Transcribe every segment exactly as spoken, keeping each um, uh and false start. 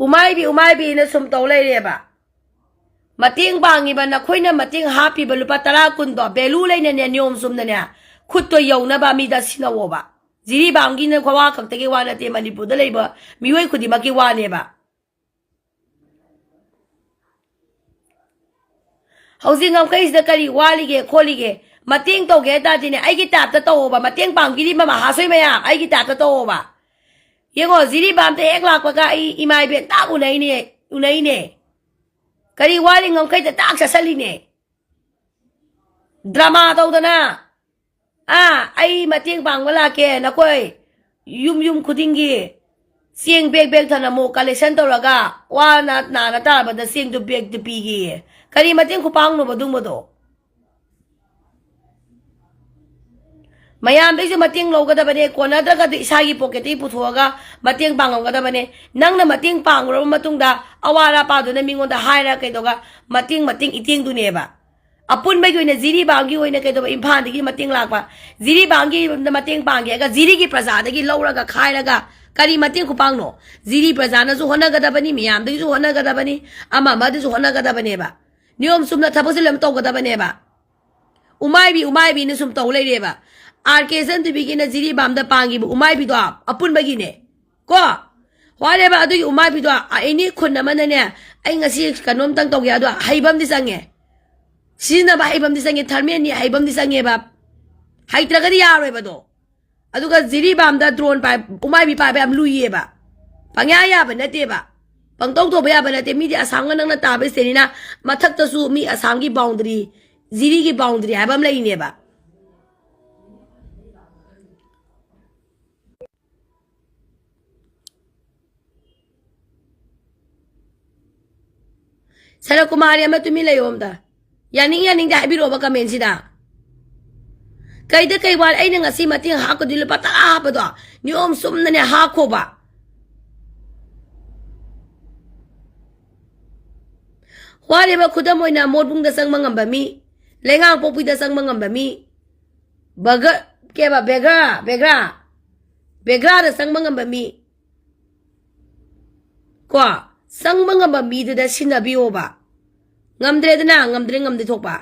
ꯎꯃꯥꯏꯕꯤ, ꯎꯃꯥꯏꯕꯤꯅ ꯁꯨꯝ ꯇꯧ ꯂꯩꯔꯦꯕ꯫ ꯃꯇꯦꯡ ꯄꯥꯡꯉꯤꯕ ꯅꯈꯣꯏꯅ ꯃꯇꯦꯡ ꯍꯥꯞꯄꯤꯕ ꯂꯨꯄꯥ ꯇꯔꯥ ꯀꯨꯟꯗꯣ value ꯂꯩꯅꯅꯦ, ꯅꯤꯌꯣꯝ ꯆꯨꯝꯅꯅꯦ, ꯈꯨꯠꯇꯣ ꯌꯧꯅꯕ ꯃꯤꯗ ꯁꯤꯟꯅꯧꯑꯣꯕ꯫ ꯖꯤꯔꯤꯕꯥꯝꯒꯤ ꯋꯥ ꯈꯛꯇꯒꯤ ꯋꯥ ꯅꯠꯇꯦ, ꯃꯅꯤꯄꯨꯔꯗ ꯂꯩꯕ ꯃꯤꯑꯣꯏ ꯈꯨꯗꯤꯡꯃꯛꯀꯤ ꯋꯥꯅꯦꯕ꯫ ꯍꯧꯖꯤꯛ ꯉꯝꯈꯩꯁꯤꯗ ꯀꯔꯤ ꯋꯥꯠꯂꯤꯒꯦ ꯈꯣꯠꯂꯤꯒꯦ? ꯃꯇꯦꯡ ꯇꯧꯒꯦ ꯍꯥꯏ ꯇꯥꯔꯗꯤꯅꯦ, ꯑꯩꯒꯤ type ꯇ ꯇꯧꯑꯣꯕ꯫ ꯃꯇꯦꯡ ꯄꯥꯡꯕꯤꯔꯤꯕ ꯃꯍꯥꯁꯣꯏ ꯃꯌꯥꯝ, ꯑꯩꯒꯤ type ꯇ ꯇꯧꯑꯣꯕ꯫ ꯌꯦꯡꯉꯣ, ꯖꯤꯔꯤꯕꯥꯝꯗ ꯍꯦꯛ ꯂꯥꯛꯄꯒ ꯑꯩ ꯏꯃꯥ ꯏꯕꯦꯟ ꯇꯥꯛ ꯎꯅꯩꯅꯦ, ꯎꯅꯩꯅꯦ꯫ ꯀꯔꯤ ꯋꯥꯠꯂꯤ? ꯉꯝꯈꯩꯗ ꯇꯥꯛ ꯆꯠꯁꯜꯂꯤꯅꯦ꯫ ꯗ꯭ꯔꯃꯥ ꯇꯧꯗꯅ, "ꯑꯥ, ꯑꯩ ꯃꯇꯦꯡ ꯄꯥꯡꯕ ꯂꯥꯛꯀꯦ, ꯅꯈꯣꯏ ꯌꯨꯝ ꯌꯨꯝ ꯈꯨꯗꯤꯡꯒꯤ ꯆꯦꯡ bag bag ꯊꯅꯝꯃꯨ, collection ꯇꯧꯔꯒ ꯋꯥꯅ ꯅꯥꯅ ꯇꯥꯔꯕꯗ ꯆꯦꯡꯗꯨ bag ꯇꯨ ꯄꯤꯒꯦꯌꯦ꯫ ꯀꯔꯤ ꯃꯇꯦꯡ ꯈꯨꯄꯥꯡꯅꯣꯕ ꯑꯗꯨꯒꯨꯝꯕꯗꯣ?" ꯃꯌꯥꯝꯗꯩꯁꯨ ꯃꯇꯦꯡ ꯂꯧꯒꯗꯕꯅꯦ, ꯀꯣꯟꯅꯗ꯭ꯔꯒꯗꯤ ꯏꯁꯥꯒꯤ pocket ꯇꯒꯤ ꯄꯨꯊꯣꯛꯑꯒ ꯃꯇꯦꯡ ꯄꯥꯡꯉꯝꯒꯗꯕꯅꯦ꯫ ꯅꯪꯅ ꯃꯇꯦꯡ ꯄꯥꯡꯉꯨꯔꯕ ꯃꯇꯨꯡꯗ ꯑꯋꯥꯠ ꯑꯄꯥꯗꯨꯅ ꯃꯤꯉꯣꯟꯗ ꯍꯥꯏꯔ ꯀꯩꯗꯧꯒ ꯃꯇꯦꯡ, ꯃꯇꯦꯡ ꯏꯇꯦꯡꯗꯨꯅꯦꯕ꯫ ꯑꯄꯨꯟꯕꯒꯤ ꯑꯣꯏꯅ ꯖꯤꯔꯤꯕꯥꯝꯒꯤ ꯑꯣꯏꯅ ꯀꯩꯗꯧꯕ, ꯏꯝꯐꯥꯜꯗꯒꯤ ꯃꯇꯦꯡ ꯂꯥꯛꯄ, ꯖꯤꯔꯤꯕꯥꯝꯒꯤ ꯃꯇꯦꯡ ꯄꯥꯡꯒꯦ ꯍꯥꯏꯔꯒ ꯖꯤꯔꯤꯒꯤ ꯄ꯭ꯔꯖꯥꯗꯒꯤ ꯂꯧꯔꯒ ꯈꯥꯏꯔꯒ ꯀꯔꯤ ꯃꯇꯦꯡ ꯈꯨꯄꯥꯡꯅꯣ? ꯖꯤꯔꯤ ꯄ꯭ꯔꯖꯥꯅꯁꯨ ꯍꯣꯠꯅꯒꯗꯕꯅꯤ, ꯃꯌꯥꯝꯗꯒꯤꯁꯨ ꯍꯣꯠꯅꯒꯗꯕꯅꯤ, ꯑꯃ ꯑꯃꯗꯁꯨ ꯍꯣꯠꯅꯒꯗꯕꯅꯦꯕ꯫ ꯅꯤꯌꯣꯝ ꯆꯨꯝꯅ ꯊꯕꯛꯁꯦ ꯂꯣꯏꯅ ꯇꯧꯒꯗꯕꯅꯦꯕ꯫ ꯎꯃꯥꯏꯕꯤ, ꯎꯃꯥꯏꯕꯤꯅ ꯁꯨꯝ ꯇꯧ ꯂꯩꯔꯦꯕ꯫ ꯑꯥꯔ ꯀꯦ ꯆꯟꯗꯨꯕꯤꯒꯤꯅ ꯖꯤꯔꯤꯕꯥꯝꯗ ꯄꯥꯡꯈꯤꯕ ꯎꯃꯥꯏꯕꯤꯗꯣ ꯑꯄꯨꯟꯕꯒꯤꯅꯦ꯫ ꯀꯣ? ꯍꯣꯔꯦꯕ ꯑꯗꯨꯒꯤ ꯎꯃꯥꯏꯕꯤꯗꯣ, ꯑꯦꯅꯤ ꯈꯨꯟ ꯑꯃꯅꯅꯦ, "ꯑꯩ ꯉꯁꯤ ꯀꯩꯅꯣꯝꯇꯪ ꯇꯧꯒꯦ", ꯑꯗꯣ ꯍꯩꯕ ꯑꯃꯗꯤ ꯆꯪꯉꯦ꯫ ꯁꯤꯖꯤꯟꯅꯕ ꯍꯩꯕ ꯑꯃꯗꯤ ꯆꯪꯉꯦ, ꯊꯔꯃꯦꯟꯅꯤ ꯍꯩꯕ ꯑꯃꯗꯤ ꯆꯪꯉꯦꯕ꯫ ꯍꯩꯇ꯭ꯔꯒꯗꯤ ꯌꯥꯔꯣꯏꯕꯗꯣ꯫ ꯑꯗꯨꯒ ꯖꯤꯔꯤꯕꯥꯝꯗ ꯗ꯭ꯔꯣꯟ ꯄꯥꯏ-, ꯎꯃꯥꯏꯕꯤ ꯄꯥꯏꯕ ꯌꯥꯝ ꯂꯨꯏꯌꯦꯕ꯫ ꯄꯪꯌꯥ ꯌꯥꯕ ꯅꯠꯇꯦꯕ꯫ ꯄꯪꯇꯧ ꯇꯧꯕ ꯌꯥꯕ ꯅꯠꯇꯦ꯫ ꯃꯤꯗꯤ ꯑꯁꯥꯝꯒ ꯅꯛꯅ ꯇꯥꯕ ꯁ꯭ꯇꯦꯠꯅꯤꯅ ꯃꯊꯛꯇꯁꯨ ꯃꯤ ꯑꯁꯥꯝꯒꯤ boundary, ꯖꯤꯔꯤꯒꯤ boundary ꯍꯥꯏꯕ ꯑꯃ ꯂꯩꯔꯤꯅꯦꯕ꯫ ꯁꯔꯀꯨꯃꯥꯔꯤ ꯑꯃ ꯇꯨꯃꯤꯟ ꯂꯩꯌꯣ ꯑꯝꯇ꯫ ꯌꯥꯅꯤꯡ ꯌꯥꯅꯤꯡꯗꯦ ꯍꯥꯏꯕꯤꯔꯛꯑꯣꯕ comment ꯁꯤꯗ꯫ ꯀꯩꯗ ꯀꯩ ꯋꯥꯠ-, ꯑꯩꯅ ꯉꯁꯤ ꯃꯇꯦꯡ ꯍꯥꯞꯀꯗꯣꯏ ꯂꯨꯄꯥ ꯇꯔꯥ ꯍꯥꯞꯄꯗꯣ ꯅꯤꯌꯣꯝ ꯆꯨꯝꯅꯅꯦ ꯍꯥꯞꯈꯣꯕ꯫ ꯋꯥꯔꯤꯕ ꯈꯨꯗꯝ ꯑꯣꯏꯅ ꯃꯣꯠꯕꯨꯡꯗ ꯆꯪꯕ ꯉꯝꯕ ꯃꯤ, ꯂꯩꯉꯥꯡꯄꯣꯛꯄꯤꯗ ꯆꯪꯕ ꯉꯝꯕ ꯃꯤ, ꯕꯒ-, ꯀꯦꯕ, ꯕꯦꯒ꯭ꯔꯥ, ꯕꯦꯒ꯭ꯔꯥ, ꯕꯦꯒ꯭ꯔꯥꯗ ꯆꯪꯕ ꯉꯝꯕ ꯃꯤ, ꯀꯣ, ꯆꯪꯕ ꯉꯝꯕ ꯃꯤꯗꯨꯗ ꯁꯤꯟꯅꯕꯤꯌꯣꯕ꯫ ꯉꯝꯗ꯭ꯔꯦꯗꯅ, ꯉꯝꯗ꯭ꯔꯦ, ꯉꯝꯗꯦ ꯊꯣꯛꯄ꯫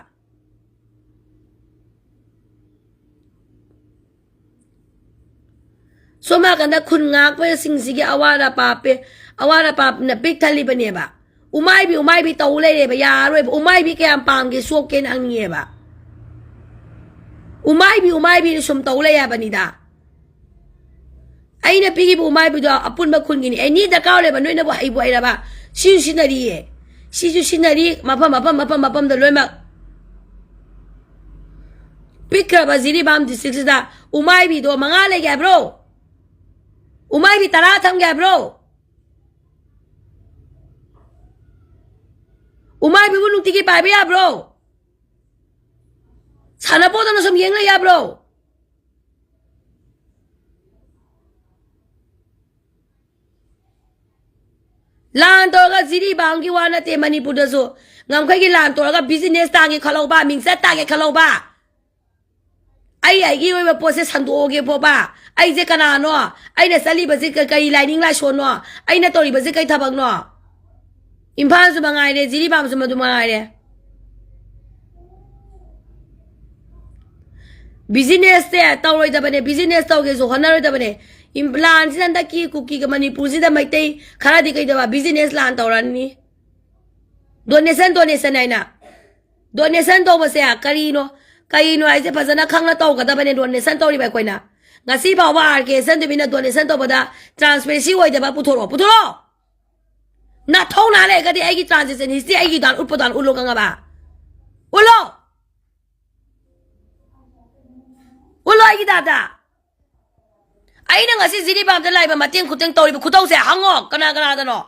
ꯁꯣꯝ ꯅꯥꯀꯟꯗ ꯈꯨꯟ ꯉꯥꯛꯄꯁꯤꯡꯁꯤꯒꯤ ꯑꯋꯥꯠ ꯑꯄꯥ ꯄꯦ-, ꯑꯋꯥꯠ ꯑꯄꯥꯅ ꯄꯤꯛ ꯊꯜꯂꯤꯕꯅꯦꯕ꯫ ꯎꯃꯥꯏꯕꯤ, ꯎꯃꯥꯏꯕꯤ ꯇꯧ ꯂꯩꯔꯦꯕ, ꯌꯥꯔꯔꯣꯏꯕ꯫ ꯎꯃꯥꯏꯕꯤ ꯀꯌꯥꯝ ꯄꯥꯝꯒꯦ, ꯁꯣꯛꯀꯦꯅ ꯍꯪꯅꯤꯡꯉꯦꯕ꯫ ꯎꯃꯥꯏꯕꯤ, ꯎꯃꯥꯏꯕꯤꯅ ꯁꯨꯝ ꯇꯧ ꯂꯩ ꯍꯥꯏꯕꯅꯤꯗ꯫ ꯑꯩꯅ ꯄꯤꯈꯤꯕ ꯎꯃꯥꯏꯕꯤꯗꯣ ꯑꯄꯨꯟꯕ ꯈꯨꯟꯒꯤꯅꯤ꯫ ꯑꯦꯅꯤ ꯗꯔꯀꯥꯔ ꯂꯩꯕ ꯅꯣꯏꯅꯕꯨ ꯍꯩꯕꯨ ꯍꯩꯔꯕ, ꯁꯤꯁꯨ ꯁꯤꯖꯤꯟꯅꯔꯤꯌꯦ꯫ ꯁꯤꯁꯨ ꯁꯤꯖꯤꯟꯅꯔꯤ, ꯃꯐꯝ, ꯃꯐꯝ, ꯃꯐꯝ, ꯃꯐꯝꯗ ꯂꯣꯏꯅꯃꯛ꯫ ꯄꯤꯛꯈ꯭ꯔꯕ ꯖꯤꯔꯤꯕꯥꯝ ꯗꯤꯁꯇ꯭ꯔꯤꯛꯁꯤꯗ ꯎꯃꯥꯏꯕꯤꯗꯣ ꯃꯉꯥ ꯂꯩꯒꯦ ꯍꯥꯏꯕ꯭ꯔꯣ? ꯎꯃꯥꯏꯕꯤ ꯇꯔꯥ ꯊꯝꯒꯦ ꯍꯥꯏꯕ꯭ꯔꯣ? ꯎꯃꯥꯏꯕꯤꯕꯨ ꯅꯨꯡꯇꯤꯒꯤ ꯄꯥꯏꯕ ꯌꯥꯕ꯭ꯔꯣ? ꯁꯥꯟꯅꯄꯣꯠꯇꯧꯅ ꯁꯨꯝ ꯌꯦꯡ ꯂꯩ ꯌꯥꯕ꯭ꯔꯣ? ꯂꯥꯟ ꯇꯧꯔꯒ ꯖꯤꯔꯤꯕꯥꯝꯒꯤ ꯋꯥ ꯅꯠꯇꯦ, ꯃꯅꯤꯄꯨꯔꯗꯁꯨ ꯉꯝꯈꯩꯒꯤ ꯂꯥꯟ ꯇꯧꯔꯒ ꯕꯤꯖꯤꯅꯦꯁ ꯇꯥꯒꯦ ꯈꯜꯍꯧꯕ, ꯃꯤꯡꯆꯠ ꯇꯥꯒꯦ ꯈꯜꯍꯧꯕ, ꯑꯩ ꯑꯩꯒꯤ ꯑꯣꯏꯕ ꯄꯣꯠꯁꯦ ꯁꯟꯗꯣꯛꯑꯒꯦ ꯄꯣꯕ꯫ ꯑꯩꯁꯦ ꯀꯅꯥꯅꯣ? ꯑꯩꯅ ꯆꯠꯂꯤꯕꯁꯦ ꯀ-, ꯀꯔꯤ ꯂꯥꯏꯅꯤꯡ ꯂꯥꯏꯁꯣꯟꯅꯣ? ꯑꯩꯅ ꯇꯧꯔꯤꯕꯁꯦ ꯀꯔꯤ ꯊꯕꯛꯅꯣ? ꯏꯝꯐꯥꯜꯁꯨ ꯃꯉꯥꯏꯔꯦ, ꯖꯤꯔꯤꯕꯥꯝꯁꯨ ꯃꯗꯨ ꯃꯉꯥꯏꯔꯦ꯫ ꯕꯤꯖꯤꯅꯦꯁꯁꯦ ꯇꯧꯔꯣꯏꯗꯕꯅꯦ, ꯕꯤꯖꯤꯅꯦꯁ ꯇꯧꯒꯦꯁꯨ ꯍꯣꯠꯅꯔꯣꯏꯗꯕꯅꯦ꯫ ꯏꯝ-, ꯂꯥꯟꯁꯤꯅ ꯍꯟꯗꯛꯀꯤ ꯀꯨꯀꯤꯒ ꯃꯅꯤꯄꯨꯔꯁꯤꯗ ꯃꯩꯇꯩ ꯈꯔꯗꯤ ꯀꯩꯗꯧꯕ, ꯕꯤꯖꯤꯅꯦꯁ ꯂꯥꯟ ꯇꯧꯔꯅꯤ꯫ ꯗꯣꯅꯦꯁꯟ, ꯗꯣꯅꯦꯁꯟ ꯍꯥꯏꯅ꯫ ꯗꯣꯅꯦꯁꯟ ꯇꯧꯕꯁꯦ ꯀꯔꯤꯅꯣ? ꯀꯔꯤꯅꯣ ꯍꯥꯏꯁꯦ ꯐꯖꯅ ꯈꯪꯅ ꯇꯧꯒꯗꯕꯅꯦ ꯗꯣꯅꯦꯁꯟ ꯇꯧꯔꯤꯕ ꯑꯩꯈꯣꯏꯅ꯫ ꯉꯁꯤ ꯐꯥꯎꯕ ꯑꯥꯔ ꯀꯦ ꯁꯟꯗꯨꯕꯤꯅ ꯗꯣꯅꯦꯁꯟ ꯇꯧꯕꯗ ꯇ꯭ꯔꯥꯟꯁꯄꯦꯔꯦꯟꯁꯤ ꯑꯣꯏꯗꯕ ꯄꯨꯊꯣꯔꯛꯑꯣ, ꯄꯨꯊꯣꯔꯛꯑꯣ! ꯅꯊꯧꯅꯥ ꯂꯩꯔꯒꯗꯤ ꯑꯩꯒꯤ ꯇ꯭ꯔꯥꯟꯖꯦꯛꯁꯟ ꯍꯤꯁꯇ꯭ꯔꯤ ꯑꯩꯒꯤ ꯗꯥꯟ ꯎꯠꯄ ꯗꯥꯟ ꯎꯠꯂꯣ, ꯈꯪꯉꯕ? ꯎꯠꯂꯣ! ꯎꯠꯂꯣ ꯑꯩꯒꯤ ꯗꯥꯇꯥ! ꯑꯩꯅ ꯉꯁꯤ ꯖꯤꯔꯤꯕꯥꯝꯗ ꯂꯥꯛꯏꯕ ꯃꯇꯦꯡ ꯈꯨꯇꯦꯡ ꯇꯧꯔꯤꯕ ꯈꯨꯇꯧꯁꯦ ꯍꯪꯉꯣ, ꯀꯅꯥ ꯀꯅꯥꯗꯅꯣ?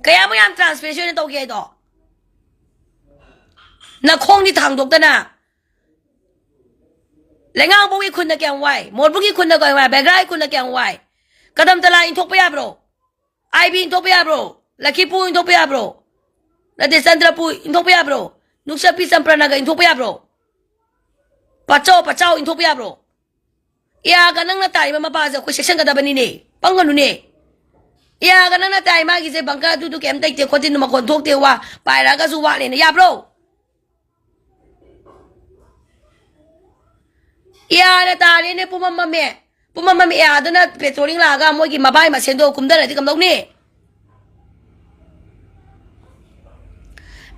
ꯀꯌꯥꯃꯨꯛ ꯌꯥꯝ ꯇ꯭ꯔꯥꯟꯁꯄꯦꯔꯦꯟꯁꯤ ꯑꯣꯏꯅ ꯇꯧꯒꯦ ꯍꯥꯏꯗꯣ? ꯅꯈꯣꯡꯗꯤ ꯊꯥꯡꯗꯣꯛꯇꯅ꯫ ꯂꯩꯉꯥꯡꯕꯨꯡꯒꯤ ꯈꯨꯟꯅ ꯀꯌꯥꯝ ꯋꯥꯏ? ꯃꯣꯔꯕꯨꯡꯒꯤ ꯈꯨꯟꯅ ꯀꯌꯥꯝ ꯋꯥꯏ? ꯕꯦꯒ꯭ꯔꯥꯒꯤ ꯈꯨꯟꯅ ꯀꯌꯥꯝ ꯋꯥꯏ? ꯀꯗꯝꯇꯂꯥ ꯏꯟꯊꯣꯛꯄ ꯌꯥꯕ꯭ꯔꯣ? ꯑꯥꯏꯕꯤ ꯏꯟꯊꯣꯛꯄ ꯌꯥꯕ꯭ꯔꯣ? ꯂꯛꯈꯤꯄꯨ ꯏꯟꯊꯣꯛꯄ ꯌꯥꯕ꯭ꯔꯣ? ꯅꯠꯇꯦ, ꯆꯟꯗ꯭ꯔꯄꯨ ꯏꯟꯊꯣꯛꯄ ꯌꯥꯕ꯭ꯔꯣ? ꯅꯨꯡꯆꯠꯄꯤ ꯆꯝꯄ꯭ꯔꯅꯒ ꯏꯟꯊꯣꯛꯄ ꯌꯥꯕ꯭ꯔꯣ? ꯄꯆꯥꯎ ꯄꯆꯥꯎ ꯏꯟꯊꯣꯛꯄ ꯌꯥꯕ꯭ꯔꯣ? ꯑꯦꯌꯥꯒ ꯅꯪꯅ ꯇꯥꯔꯤꯕ ꯃꯄꯥꯁꯦ ꯑꯩꯈꯣꯏ ꯆꯦꯛꯁꯤꯟꯒꯗꯕꯅꯤꯅꯦ꯫ ꯄꯪꯒꯅꯨꯅꯦ꯫ ꯏꯌꯥꯒ ꯅꯪꯅ ꯇꯥꯏ ꯃꯥꯒꯤꯁꯦ ꯕꯪꯀꯔ ꯑꯗꯨꯗꯨ ꯀꯩꯝ ꯂꯩꯇꯦ ꯈꯣꯠꯇꯦ ꯃꯈꯣꯟ ꯊꯣꯛꯇꯦ ꯋꯥ ꯄꯥꯏꯔꯛꯑꯒꯁꯨ ꯋꯥꯠꯂꯦꯅ ꯌꯥꯕ꯭ꯔꯣ? ꯏꯌꯥꯅ ꯇꯥꯔꯦꯅꯦ ꯄꯨꯃꯝ ꯃꯝꯃꯦ꯫ ꯄꯨꯃꯝ ꯃꯝꯃꯦ ꯏꯌꯥꯗꯨꯅ ꯄꯦꯇ꯭ꯔꯣꯂꯤꯡ ꯂꯥꯛꯑꯒ ꯃꯣꯏꯒꯤ ꯃꯕꯥꯏ ꯃꯁꯦꯟꯗꯣ ꯀꯨꯝꯗꯔꯗꯤ ꯀꯝꯗꯧꯅꯤ?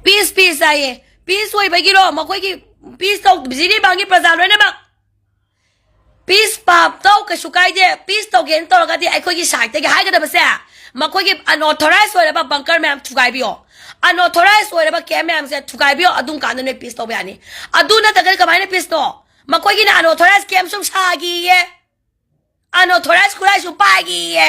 ꯄꯤꯁ ꯄꯤꯁ ꯍꯥꯏꯌꯦ꯫ ꯄꯤꯁ ꯑꯣꯏꯕꯒꯤꯔꯣ ꯃꯈꯣꯏꯒꯤ ꯄꯤꯁ ꯇꯧ ꯖꯤꯔꯤꯕꯥꯝꯒꯤ ꯄ꯭ꯔꯖꯥ ꯂꯣꯏꯅꯃꯛ ꯄꯤꯁ ꯄꯥꯞ ꯇꯧ ꯀꯩꯁꯨ ꯀꯥꯏꯗꯦ꯫ ꯄꯤꯁ ꯇꯧꯒꯦꯅ ꯇꯧꯔꯒꯗꯤ ꯑꯩꯈꯣꯏꯒꯤ ꯁꯥꯏꯠꯇꯒꯤ ꯍꯥꯏꯒꯗꯕꯁꯦ ꯃꯈꯣꯏꯒꯤ ꯑꯟꯑꯣꯊꯣꯔꯥꯏꯁ ꯑꯣꯏꯔꯕ ꯕꯪꯀꯔ ꯃꯌꯥꯝ ꯊꯨꯒꯥꯏꯕꯤꯌꯣ꯫ ꯑꯟꯑꯣꯊꯣꯔꯥꯏꯁ ꯑꯣꯏꯔꯕ ꯀꯦꯝ ꯃꯌꯥꯝꯁꯦ ꯊꯨꯒꯥꯏꯕꯤꯌꯣ꯫ ꯑꯗꯨꯝ ꯀꯥꯟꯗ ꯅꯣꯏ ꯄꯤꯁ ꯇꯧꯕ ꯌꯥꯅꯤ꯫ ꯑꯗꯨ ꯅꯠꯇ꯭ꯔꯒꯗꯤ ꯀꯃꯥꯏꯅ ꯄꯤꯁꯅꯣ? ꯃꯈꯣꯏꯒꯤꯅ ꯑꯟꯑꯣꯊꯣꯔꯥꯏꯁ ꯀꯦꯝ ꯁꯨꯝ ꯁꯥꯈꯤꯌꯦ꯫ ꯑꯟꯑꯣꯊꯣꯔꯥꯏꯁ ꯈꯨꯠꯂꯥꯏ ꯁꯨꯝ ꯄꯥꯏꯈꯤꯌꯦ꯫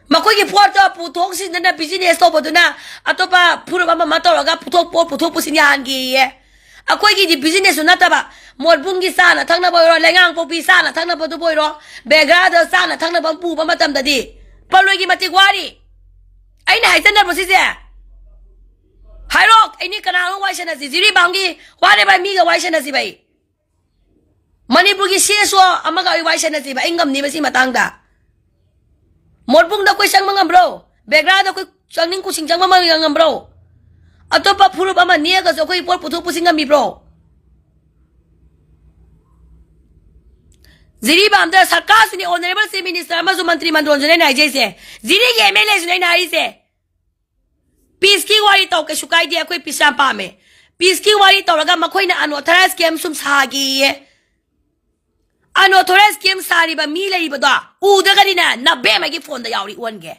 ꯃꯈꯣꯏꯒꯤ ꯄꯣꯠꯇꯣ ꯄꯨꯊꯣꯛꯁꯤꯟꯗꯅ ꯕꯤꯖꯤꯅꯦꯁ ꯇꯧꯕꯗꯨꯅ ꯑꯇꯣꯞꯄ ꯐꯨꯔꯨꯞ ꯑꯃ ꯑꯃ ꯇꯧꯔꯒ ꯄꯨꯊꯣꯛ ꯄꯣꯠ ꯄꯨꯊꯣꯛ ꯄꯨꯁꯤꯟ ꯌꯥꯍꯟꯈꯤꯌꯦ꯫ ꯑꯩꯈꯣꯏꯒꯤꯗꯤ ꯕꯤꯖꯤꯅꯦꯁꯁꯨ ꯅꯠꯇꯕ ꯃꯣꯠꯕꯨꯡꯒꯤ ꯆꯥꯅ ꯊꯛꯅꯕ ꯑꯣꯏꯔꯣ, ꯂꯩꯉꯥꯡꯄꯣꯛꯄꯤ ꯆꯥꯅ ꯊꯛꯅꯕꯗꯨꯕꯨ ꯑꯣꯏꯔꯣ, ꯕꯦꯒ꯭ꯔꯥꯗ ꯆꯥꯅ ꯊꯛꯅꯕ ꯑꯃ ꯄꯨꯕ ꯃꯇꯝꯗꯗꯤ ꯄꯜꯂꯣꯏꯒꯤ ꯃꯇꯤꯛ ꯋꯥꯔꯤ꯫ ꯑꯩꯅ ꯍꯥꯏꯖꯅꯕ ꯁꯤꯁꯦ ꯍꯥꯏꯔꯣ꯫ ꯑꯩꯅꯤ ꯀꯅꯥꯅꯣ ꯋꯥꯏ ꯁꯥꯟꯅꯁꯤ? ꯖꯤꯔꯤꯕꯥꯝꯒꯤ ꯋꯥꯔꯦꯕ ꯃꯤꯒ ꯋꯥꯏ ꯁꯥꯟꯅꯁꯤ ꯚꯥꯏ꯫ ꯃꯅꯤꯄꯨꯔꯒꯤ ꯁꯤ ꯑꯦꯁ ꯑꯣ ꯑꯃꯒ ꯑꯩ ꯋꯥꯔꯤ ꯁꯥꯟꯅꯁꯤꯕ ꯑꯩ ꯉꯝꯅꯤꯕ ꯁꯤ ꯃꯇꯥꯡꯗ꯫ ꯃꯣꯠꯕꯨꯡꯗ ꯑꯩꯈꯣꯏ ꯆꯪꯕ ꯉꯝꯕ꯭ꯔꯣ? ꯕꯦꯒ꯭ꯔꯥꯗ ꯑꯩꯈꯣꯏ ꯆꯪꯅꯤꯡ ꯀꯨꯁꯤꯡ ꯆꯪꯕ ꯉꯝꯕ꯭ꯔꯣ? ꯑꯇꯣꯞꯄ ꯐꯨꯔꯨꯞ ꯑꯃ ꯅꯦꯛꯑꯒꯁꯨ ꯑꯩꯈꯣꯏ ꯄꯣꯠ ꯄꯨꯊꯣꯛ ꯄꯨꯁꯤꯟ ꯉꯝꯃꯤꯕ꯭ꯔꯣ? ꯖꯤꯔꯤꯕꯥꯝꯗ ꯁꯔꯀꯥꯔꯁꯨꯅꯤ, ꯑꯣꯅꯔꯦꯕꯜ ꯆꯤꯐ ꯃꯤꯅꯤꯁꯇꯔ ꯑꯃꯁꯨꯡ ꯃꯟꯇ꯭ꯔꯤ ꯃꯟꯗꯣꯟꯁꯨꯅꯦ ꯑꯩꯅ ꯍꯥꯏꯖꯩꯁꯦ꯫ ꯖꯤꯔꯤꯒꯤ ꯑꯦꯝ ꯑꯦꯜ ꯑꯦꯁꯨꯅꯦ ꯑꯩꯅ ꯍꯥꯏꯔꯤꯁꯦ꯫ ꯄꯤꯁꯀꯤ ꯋꯥꯔꯤ ꯇꯧ ꯀꯩꯁꯨ ꯀꯥꯏꯗꯦ, ꯑꯩꯈꯣꯏ ꯄꯤꯁ ꯌꯥꯝ ꯄꯥꯝꯃꯦ꯫ ꯄꯤꯁꯀꯤ ꯋꯥꯔꯤ ꯇꯧꯔꯒ ꯃꯈꯣꯏꯅ ꯑꯟꯑꯣꯊꯔꯥꯏꯁ ꯀꯦꯝ ꯁꯨꯝ ꯁꯥꯈꯤꯌꯦ꯫ ꯑꯟꯑꯣꯊꯔꯥꯏꯁ ꯀꯦꯝ ꯁꯥꯔꯤꯕ ꯃꯤ ꯂꯩꯔꯤꯕꯗꯣ ꯎꯗ꯭ꯔꯒꯗꯤꯅꯦ ꯅꯕꯦꯝꯃꯒꯤ ꯐꯣꯟꯗ ꯌꯥꯎꯔꯤ ꯎꯍꯟꯒꯦ꯫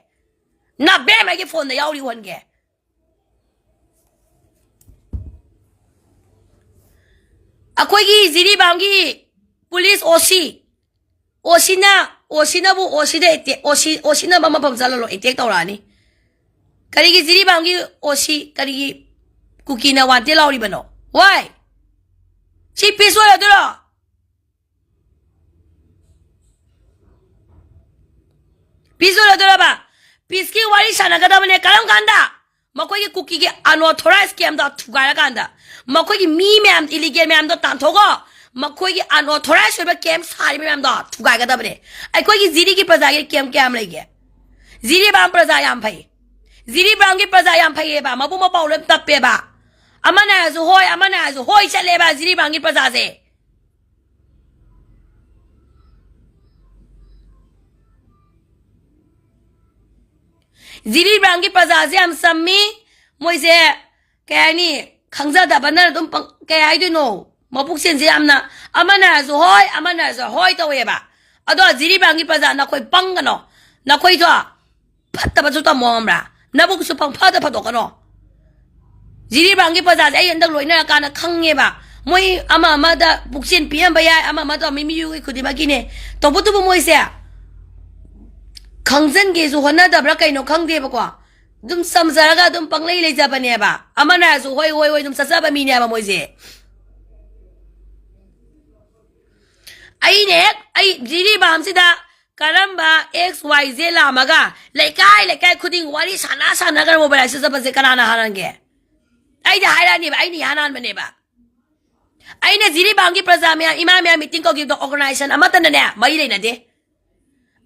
ꯅꯕꯦꯝꯃꯒꯤ ꯐꯣꯟꯗ ꯌꯥꯎꯔꯤ ꯎꯍꯟꯒꯦ꯫ ꯑꯩꯈꯣꯏꯒꯤ ꯖꯤꯔꯤꯕꯥꯝꯒꯤ ꯄꯨꯂꯤꯁ ꯑꯣ ꯁꯤ, ꯑꯣ ꯁꯤꯅ, ꯑꯣ ꯁꯤꯅꯕꯨ ꯑꯣ ꯁꯤꯗ ꯑꯦꯇꯦꯛ, ꯑꯣ ꯁꯤ, ꯑꯣ ꯁꯤꯅꯕ ꯃꯐꯝ ꯆꯠꯂ ꯂꯣꯏ ꯑꯦꯇꯦꯛ ꯇꯧꯔꯛꯑꯅꯤ꯫ ꯀꯔꯤꯒꯤ ꯖꯤꯔꯤꯕꯥꯝꯒꯤ ꯑꯣ ꯁꯤ, ꯀꯔꯤꯒꯤ ꯀꯨꯀꯤꯅ ꯋꯥꯟꯇꯦ ꯂꯥꯎꯔꯤꯕꯅꯣ? ꯋꯥꯏ? ꯁꯤ ꯄꯤꯁ ꯑꯣꯏꯔꯗꯣꯏꯔꯣ? ꯄꯤꯁ ꯑꯣꯏꯔꯗꯣꯏꯔꯕ? ꯄꯤꯁꯀꯤ ꯋꯥꯔꯤ ꯁꯥꯟꯅꯒꯗꯕꯅꯦ꯫ ꯀꯔꯝ ꯀꯥꯟꯗ? ꯃꯈꯣꯏꯒꯤ ꯀꯨꯀꯤꯒꯤ ꯑꯟꯑꯣꯊꯣꯔꯥꯏꯁ ꯀꯦꯝꯗꯣ ꯊꯨꯒꯥꯏꯔꯀꯥꯟꯗ, ꯃꯈꯣꯏꯒꯤ ꯃꯤ ꯃꯌꯥꯝ, ꯏꯂꯤꯒꯦꯜ ꯃꯌꯥꯝꯗꯣ ꯇꯥꯟꯊꯣꯛꯑꯣ꯫ ꯃꯈꯣꯏꯒꯤ ꯑꯟꯑꯣꯊꯣꯔꯥꯏꯁ ꯑꯣꯏꯕ ꯀꯦꯝ ꯁꯥꯔꯤꯕ ꯃꯌꯥꯝꯗꯣ ꯊꯨꯒꯥꯏꯒꯗꯕꯅꯦ꯫ ꯑꯩꯈꯣꯏꯒꯤ ꯖꯤꯔꯤꯒꯤ ꯄ꯭ꯔꯖꯥꯒꯤ ꯀꯦꯝ ꯀꯌꯥꯝ ꯂꯩꯒꯦ? ꯖꯤꯔꯤꯕꯥꯝ ꯄ꯭ꯔꯖꯥ ꯌꯥꯝ ꯐꯩ꯫ ꯖꯤꯔꯤꯕꯥꯝꯒꯤ ꯄ꯭ꯔꯖꯥ ꯌꯥꯝ ꯐꯩꯌꯦꯕ, ꯃꯕꯨꯛ ꯃꯄꯥꯎ ꯂꯣꯏ ꯇꯞꯄꯦꯕ꯫ ꯑꯃꯅ ꯍꯥꯏꯔꯁꯨ ꯍꯣꯏ, ꯑꯃꯅ ꯍꯥꯏꯔꯁꯨ ꯍꯣꯏ ꯆꯠꯂꯦꯕ ꯖꯤꯔꯤꯕꯥꯝꯒꯤ ꯄ꯭ꯔꯖꯥꯁꯦ꯫ ꯖꯤꯔꯤꯕꯥꯝꯒꯤ ꯄ꯭ꯔꯖꯥꯁꯦ ꯌꯥꯝ ꯆꯝꯃꯤ꯫ ꯃꯣꯏꯁꯦ ꯀꯩ ꯍꯥꯏꯅꯤ, ꯈꯪꯖꯗꯕꯅ ꯑꯗꯨꯝ ꯄꯪ-, ꯀꯩ ꯍꯥꯏꯗꯣꯏꯅꯣ, ꯃꯕꯨꯛꯆꯦꯜꯁꯦ ꯌꯥꯝꯅ, ꯑꯃꯅ ꯍꯥꯏꯔꯁꯨ ꯍꯣꯏ, ꯑꯃꯅ ꯍꯥꯏꯔꯁꯨ ꯍꯣꯏ ꯇꯧꯋꯦꯕ꯫ ꯑꯗꯣ ꯖꯤꯔꯤꯕꯥꯝꯒꯤ ꯄ꯭ꯔꯖꯥ, ꯅꯈꯣꯏ ꯄꯪꯒꯅꯣ, ꯅꯈꯣꯏꯗꯣ ꯐꯠꯇꯕꯁꯨ ꯇꯝꯃꯣ, ꯈꯪꯕ꯭ꯔꯥ? ꯅꯕꯨꯛꯁꯨ ꯄꯪꯐꯗ ꯐꯗꯣꯛꯀꯅꯣ꯫ ꯖꯤꯔꯤꯕꯥꯝꯒꯤ ꯄ꯭ꯔꯖꯥꯁꯦ ꯑꯩ ꯍꯟꯗꯛ ꯂꯣꯏꯅꯔꯀꯥꯟꯗ ꯈꯪꯉꯦꯕ꯫ ꯃꯣꯏ ꯑꯃ ꯑꯃꯗ ꯄꯨꯛꯆꯦꯜ ꯄꯤꯍꯟꯕ ꯌꯥꯏ, ꯑꯃ ꯑꯃ ꯇꯧꯔꯝꯃꯤ, ꯃꯤꯑꯣꯏ ꯈꯨꯗꯤꯡꯃꯛꯀꯤꯅꯦ꯫ ꯇꯧꯕꯇꯕꯨ ꯃꯣꯏꯁꯦ ꯈꯪꯖꯟꯒꯦꯁꯨ ꯍꯣꯠꯅꯗꯕ꯭ꯔꯥ ꯀꯩꯅꯣ ꯈꯪꯗꯦꯕꯀꯣ, ꯑꯗꯨꯝ ꯆꯝꯖꯔꯒ ꯑꯗꯨꯝ ꯄꯪꯂꯩ ꯂꯩꯖꯕꯅꯦꯕ꯫ ꯑꯃꯅ ꯍꯥꯏꯔꯁꯨ ꯍꯣꯏ, ꯍꯣꯏ, ꯍꯣꯏ ꯑꯗꯨꯝ ꯆꯠꯆꯕ ꯃꯤꯅꯦꯕ ꯃꯣꯏꯁꯦ꯫ ꯑꯩꯅ ꯍꯦꯛ, ꯑꯩ ꯖꯤꯔꯤꯕꯥꯝꯁꯤꯗ ꯀꯔꯝꯕ X Y Z ꯂꯥꯛꯑꯝꯃꯒ ꯂꯩꯀꯥꯏ ꯂꯩꯀꯥꯏ ꯈꯨꯗꯤꯡ ꯋꯥꯔꯤ ꯁꯥꯟꯅ ꯁꯥꯟꯅꯒ mobilize ꯆꯠꯄꯁꯦ ꯀꯅꯥꯅ ꯍꯥꯟꯍꯟꯒꯦ? ꯑꯩꯗꯤ ꯍꯥꯏꯔꯛꯑꯅꯦꯕ, ꯑꯩꯅ ꯏꯍꯥꯟ ꯍꯥꯟꯕꯅꯦꯕ꯫ ꯑꯩꯅ ꯖꯤꯔꯤꯕꯥꯝꯒꯤ ꯄ꯭ꯔꯖꯥ ꯃꯌꯥꯝ, ꯏꯃꯥ ꯃꯌꯥꯝ meeting ꯀꯧꯈꯤꯕꯗꯣ organization ꯑꯃꯠꯇꯅꯅꯦ ꯃꯔꯤ ꯂꯩꯅꯗꯦ꯫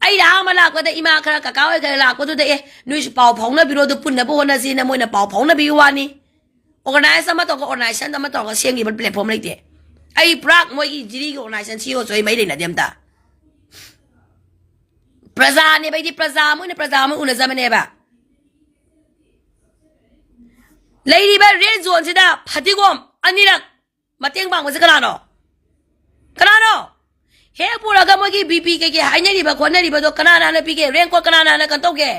ꯑꯩꯅ ꯑꯍꯥꯟꯕ ꯂꯥꯛꯄꯗ ꯏꯃꯥ ꯈꯔ ꯀꯀꯥ ꯍꯣꯏ ꯈꯔ ꯂꯥꯛꯄꯗꯨꯗ, "ꯑꯦ, ꯅꯣꯏꯁꯨ ꯄꯥꯎ ꯐꯥꯎꯅꯕꯤꯔꯣ, ꯑꯗꯨ ꯄꯨꯟꯅꯕ ꯍꯣꯠꯅꯁꯤꯅ" ꯃꯣꯏꯅ ꯄꯥꯎ ꯐꯥꯎꯅꯕꯤꯕ ꯋꯥꯅꯤ꯫ Organize ꯑꯃ ꯇꯧꯔꯒ, organization ꯑꯃ ꯇꯧꯔꯒ ꯁꯦꯝꯈꯤꯕ platform ꯂꯩꯇꯦ꯫ ꯑꯩ ꯄꯨꯔꯥ ꯃꯣꯏꯒꯤ ꯖꯤꯔꯤꯒꯤ organization ꯁꯤ ꯑꯣꯏꯁꯨ ꯑꯩ ꯃꯔꯤ ꯂꯩꯅꯗꯦ ꯑꯝꯇ꯫ ꯄ꯭ꯔꯖꯥꯅꯦꯕ ꯑꯩꯗꯤ, ꯄ꯭ꯔꯖꯥ ꯑꯃ ꯑꯣꯏꯅ ꯄ꯭ꯔꯖꯥ ꯑꯃ ꯎꯅꯖꯕꯅꯦꯕ꯫ ꯂꯩꯔꯤꯕ red zoneꯁꯤꯗ ꯐꯗꯤꯒꯣꯝ ꯑꯅꯤꯔꯛ ꯃꯇꯦꯡ ꯄꯥꯡꯕꯁꯦ ꯀꯅꯥꯅꯣ? ꯀꯅꯥꯅꯣ? ꯍꯦꯛ ꯄꯨꯔꯒ ꯃꯣꯏꯒꯤ BP ꯀꯩꯀꯩ ꯍꯥꯏꯅꯔꯤꯕ ꯈꯣꯠꯅꯔꯤꯕꯗꯣ ꯀꯅꯥꯅ ꯍꯥꯟꯅ ꯄꯤꯒꯦ? Raincoat ꯀꯅꯥꯅ ꯍꯥꯟꯅ ꯀꯩꯅꯣ ꯇꯧꯒꯦ?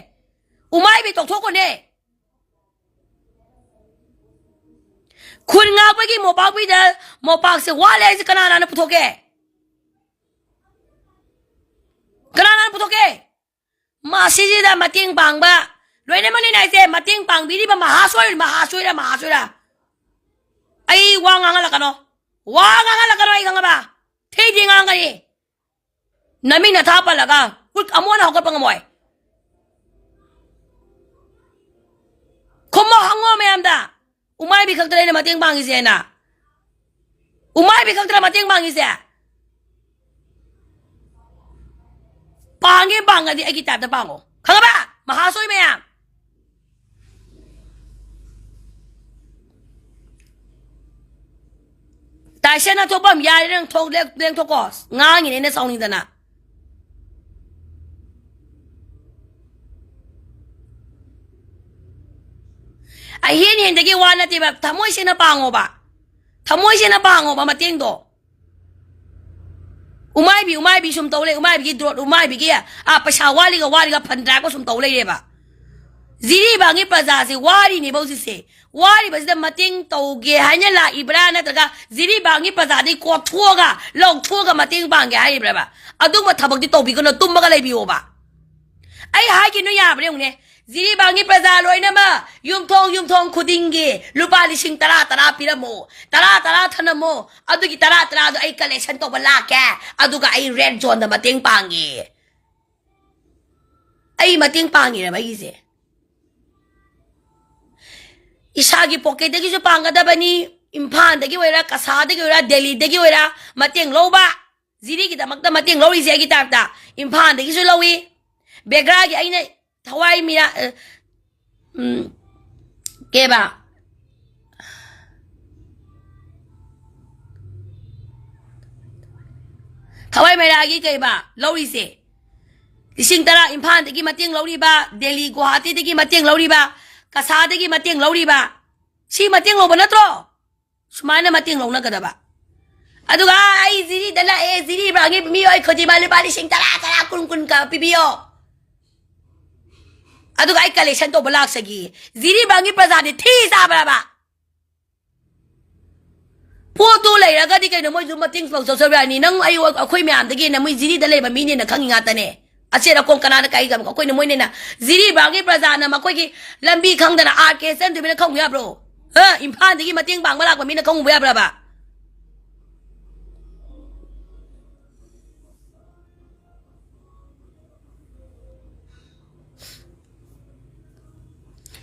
ꯎꯃꯥꯏꯕꯤ ꯇꯣꯛꯊꯣꯛꯈꯣꯅꯦ꯫ ꯈꯨꯟ ꯉꯥꯛꯄꯒꯤ ꯃꯣꯝꯄꯥꯛꯄꯤꯗ, ꯃꯣꯝꯄꯥꯛꯁꯦ ꯋꯥꯠꯂꯦ ꯍꯥꯏꯁꯦ ꯀꯅꯥꯅ ꯍꯥꯟꯅ ꯄꯨꯊꯣꯛꯀꯦ? ꯀꯅꯥꯅ ꯍꯥꯟꯅ ꯄꯨꯊꯣꯛꯀꯦ? ꯃꯁꯤꯁꯤꯗ ꯃꯇꯦꯡ ꯄꯥꯡꯕ ꯂꯣꯏꯅꯃꯛꯅꯤꯅ ꯑꯩꯁꯦ ꯃꯇꯦꯡ ꯄꯥꯡꯕꯤꯔꯤꯕ ꯃꯍꯥꯁꯣꯏ, ꯃꯍꯥꯁꯣꯏꯔ, ꯃꯍꯥꯁꯣꯏꯔ꯫ ꯑꯩ ꯋꯥ ꯉꯥꯡꯍꯜꯂꯛꯀꯅꯣ꯫ ꯋꯥ ꯉꯥꯡꯍꯜꯂꯛꯀꯅꯣ ꯑꯩ, ꯈꯪꯉꯕ? ꯊꯤ ꯊꯤ ꯉꯥꯡꯒꯅꯤ꯫ ꯅꯃꯤꯡ ꯅꯊꯥ ꯄꯜꯂꯒ ꯎꯠ ꯑꯃꯨꯛ ꯍꯟꯅ ꯍꯧꯒꯠꯄ ꯉꯝꯃꯣꯏ꯫ ꯈꯨꯝꯃꯣ ꯍꯪꯉꯣ ꯃꯌꯥꯝꯗ꯫ ꯎꯃꯥꯏꯕꯤ ꯈꯛꯇꯅ ꯑꯩꯅ ꯃꯇꯦꯡ ꯄꯥꯡꯉꯤꯁꯦꯅ꯫ ꯎꯃꯥꯏꯕꯤ ꯈꯛꯇꯅ ꯃꯇꯦꯡ ꯄꯥꯡꯉꯤꯁꯦ꯫ ꯄꯥꯡꯒꯦ ꯄꯥꯡꯉꯗꯤ ꯑꯩꯒꯤ typeꯇ ꯄꯥꯡꯉꯣ꯫ ꯈꯪꯉꯕ? ꯃꯍꯥꯁꯣꯏ ꯃꯌꯥꯝ꯫ ꯇꯥꯏꯁꯟ ꯑꯊꯣꯛꯄꯝ, ꯌꯥꯔꯦ ꯅꯪ ꯊꯣꯛ-, ꯂꯦꯡ-, ꯂꯦꯡꯊꯣꯛꯀꯣ꯫ ꯉꯥꯡꯉꯤꯅꯦ ꯑꯩꯅ ꯁꯥꯎꯅꯤꯡꯗꯅ꯫ ꯑꯍꯦꯟ ꯍꯦꯟꯗꯒꯤ ꯋꯥ ꯅꯠꯇꯦꯕ, ꯊꯃꯣꯏ ꯁꯦꯡꯅ ꯄꯥꯡꯉꯣꯕ꯫ ꯊꯃꯣꯏ ꯁꯦꯡꯅ ꯄꯥꯡꯉꯣꯕ ꯃꯇꯦꯡꯗꯣ꯫ ꯎꯃꯥꯏꯕꯤ, ꯎꯃꯥꯏꯕꯤ ꯁꯨꯝ ꯇꯧ ꯂꯩ, ꯎꯃꯥꯏꯕꯤꯒꯤ ꯗ꯭ꯔꯣꯠ, ꯎꯃꯥꯏꯕꯤꯒꯤ, ꯑꯥ, ꯄꯩꯁꯥ ꯋꯥꯠꯂꯤꯒ ꯋꯥꯠꯂꯤꯒ ꯐꯟ ꯗ꯭ꯔꯥꯏꯕꯀ ꯁꯨꯝ ꯇꯧ ꯂꯩꯔꯦꯕ꯫ ꯖꯤꯔꯤꯕꯥꯝꯒꯤ ꯄ꯭ꯔꯖꯥꯁꯦ ꯋꯥꯔꯤꯅꯦꯕ ꯍꯧꯖꯤꯛꯁꯦ꯫ ꯋꯥꯔꯤꯕꯁꯤꯗ ꯃꯇꯦꯡ ꯇꯧꯒꯦ ꯍꯥꯏꯅ ꯂꯥꯛꯏꯕ꯭ꯔꯥ, ꯅꯠꯇ꯭ꯔꯒ ꯖꯤꯔꯤꯕꯥꯝꯒꯤ ꯄ꯭ꯔꯖꯥꯗꯒꯤ ꯀꯣꯠꯊꯣꯛꯑꯒ, ꯂꯧꯊꯣꯛꯑꯒ ꯃꯇꯦꯡ ꯄꯥꯡꯒꯦ ꯍꯥꯏꯔꯤꯕ꯭ꯔꯕ? ꯑꯗꯨꯒꯨꯝꯕ ꯊꯕꯛꯇꯤ ꯇꯧꯕꯤꯒꯅꯨ, ꯇꯨꯝꯃꯒ ꯂꯩꯕꯤꯌꯣꯕ꯫ ꯑꯩ ꯍꯥꯏꯒꯦ, ꯅꯣꯏ ꯌꯥꯕ꯭ꯔꯥ ꯌꯦꯡꯉꯨꯅꯦ꯫ ꯖꯤꯔꯤꯕꯥꯝꯒꯤ ꯄ꯭ꯔꯖꯥ ꯂꯣꯏꯅꯃꯛ ꯌꯨꯝꯊꯣꯡ ꯌꯨꯝꯊꯣꯡ ꯈꯨꯗꯤꯡꯒꯤ ꯂꯨꯄꯥ ꯂꯤꯁꯤꯡ ꯇꯔꯥ ꯇꯔꯥ ꯄꯤꯔꯝꯃꯣ, ꯇꯔꯥ ꯇꯔꯥ ꯊꯅꯝꯃꯣ, ꯑꯗꯨꯒꯤ ꯇꯔꯥ ꯇꯔꯥꯗꯣ ꯑꯩ ꯀꯂꯦꯛꯁꯟ ꯇꯧꯕ ꯂꯥꯛꯀꯦ, ꯑꯗꯨꯒ ꯑꯩ ꯔꯦꯗ ꯖꯣꯟꯗ ꯃꯇꯦꯡ ꯄꯥꯡꯒꯦ꯫ ꯑꯩ ꯃꯇꯦꯡ ꯄꯥꯡꯉꯤꯔꯕ ꯑꯩꯒꯤꯁꯦ? ꯏꯁꯥꯒꯤ ꯄꯣꯀꯦꯠꯇꯒꯤꯁꯨ ꯄꯥꯡꯒꯗꯕꯅꯤ, ꯏꯝꯐꯥꯜꯗꯒꯤ ꯑꯣꯏꯔꯥ, ꯀꯁꯥꯗꯒꯤ ꯑꯣꯏꯔꯥ, ꯗꯦꯜꯂꯤꯗꯒꯤ ꯑꯣꯏꯔꯥ, ꯃꯇꯦꯡ ꯂꯧꯕ꯫ ꯖꯤꯔꯤꯒꯤꯗꯃꯛꯇ ꯃꯇꯦꯡ ꯂꯧꯔꯤꯁꯦ ꯑꯩꯒꯤ ꯇꯥꯏꯞꯇ ꯏꯝꯐꯥꯜꯗꯒꯤꯁꯨ ꯂꯧꯏ, ꯕꯦꯒ꯭ꯔꯥꯒꯤ ꯑꯩꯅ ꯊꯋꯥꯏ ꯃꯤꯔꯥ-, ꯑ, ꯎꯝ, ꯀꯦꯕ? ꯊꯋꯥꯏ ꯃꯩꯔꯥꯒꯤ ꯀꯩꯕ ꯂꯧꯔꯤꯁꯦ? ꯂꯤꯁꯤꯡ ꯇꯔꯥ ꯏꯝꯐꯥꯜꯗꯒꯤ ꯃꯇꯦꯡ ꯂꯧꯔꯤꯕ, ꯗꯦꯜꯂꯤ, ꯒꯨꯋꯥꯍꯥꯇꯤꯗꯒꯤ ꯃꯇꯦꯡ ꯂꯧꯔꯤꯕ, ꯀꯁꯥꯗꯒꯤ ꯃꯇꯦꯡ ꯂꯧꯔꯤꯕ, ꯁꯤ ꯃꯇꯦꯡ ꯂꯧꯕ ꯅꯠꯇ꯭ꯔꯣ? ꯁꯨꯃꯥꯏꯅ ꯃꯇꯦꯡ ꯂꯧꯅꯒꯗꯕ꯫ ꯑꯗꯨꯒ, "ꯑꯥ, ꯑꯩ ꯖꯤꯔꯤꯗ ꯂꯥꯛꯑꯦ, ꯖꯤꯔꯤꯕꯥꯝꯒꯤ ꯃꯤꯑꯣꯏ ꯈꯨꯗꯤꯡꯃꯛ ꯂꯨꯄꯥ ꯂꯤꯁꯤꯡ ꯇꯔꯥ, ꯇꯔꯥ, ꯀꯨꯟ, ꯀꯨꯟ ꯀ-, ꯄꯤꯕꯤꯌꯣ꯫ ꯑꯗꯨꯒ ꯑꯩ ꯀꯂꯦꯛꯁꯟ ꯇꯧꯕ ꯂꯥꯛꯆꯒꯦ꯫" ꯖꯤꯔꯤꯕꯥꯝꯒꯤ ꯄ꯭ꯔꯖꯥꯗꯤ ꯊꯤ ꯆꯥꯕ꯭ꯔꯕ? ꯄꯣꯠꯇꯨ ꯂꯩꯔꯒꯗꯤ ꯀꯩꯅꯣ, ꯃꯣꯏꯁꯨ ꯃꯇꯦꯡ ꯄꯥꯡ ꯆꯠꯆꯕ ꯌꯥꯅꯤ꯫ ꯅꯪ, ꯑꯩ, ꯑꯩꯈꯣꯏ ꯃꯌꯥꯝꯗꯒꯤ ꯍꯦꯟꯅ ꯃꯣꯏ ꯖꯤꯔꯤꯗ ꯂꯩꯕ ꯃꯤꯅꯦꯅ ꯈꯪꯉꯤ ꯉꯥꯛꯇꯅꯦ꯫ ꯑꯆꯦꯠ ꯑꯀꯣꯝ ꯀꯅꯥꯅ ꯀꯥꯏ ꯉꯝ-, ꯑꯩꯈꯣꯏꯅ, ꯃꯣꯏꯅ ꯍꯦꯟꯅ ꯖꯤꯔꯤꯕꯥꯝꯒꯤ ꯄ꯭ꯔꯖꯥꯅ ꯃꯈꯣꯏꯒꯤ ꯂꯝꯕꯤ ꯈꯪꯗꯅ ꯑꯥꯔ ꯀꯦ ꯆꯟꯗꯣꯏꯕꯅ ꯈꯪꯕ ꯌꯥꯕ꯭ꯔꯣ? ꯍꯥ? ꯏꯝꯐꯥꯜꯗꯒꯤ ꯃꯇꯦꯡ ꯄꯥꯡꯕ ꯂꯥꯛꯄ ꯃꯤꯅ ꯈꯪꯉꯨꯕ ꯌꯥꯕ꯭ꯔꯕ?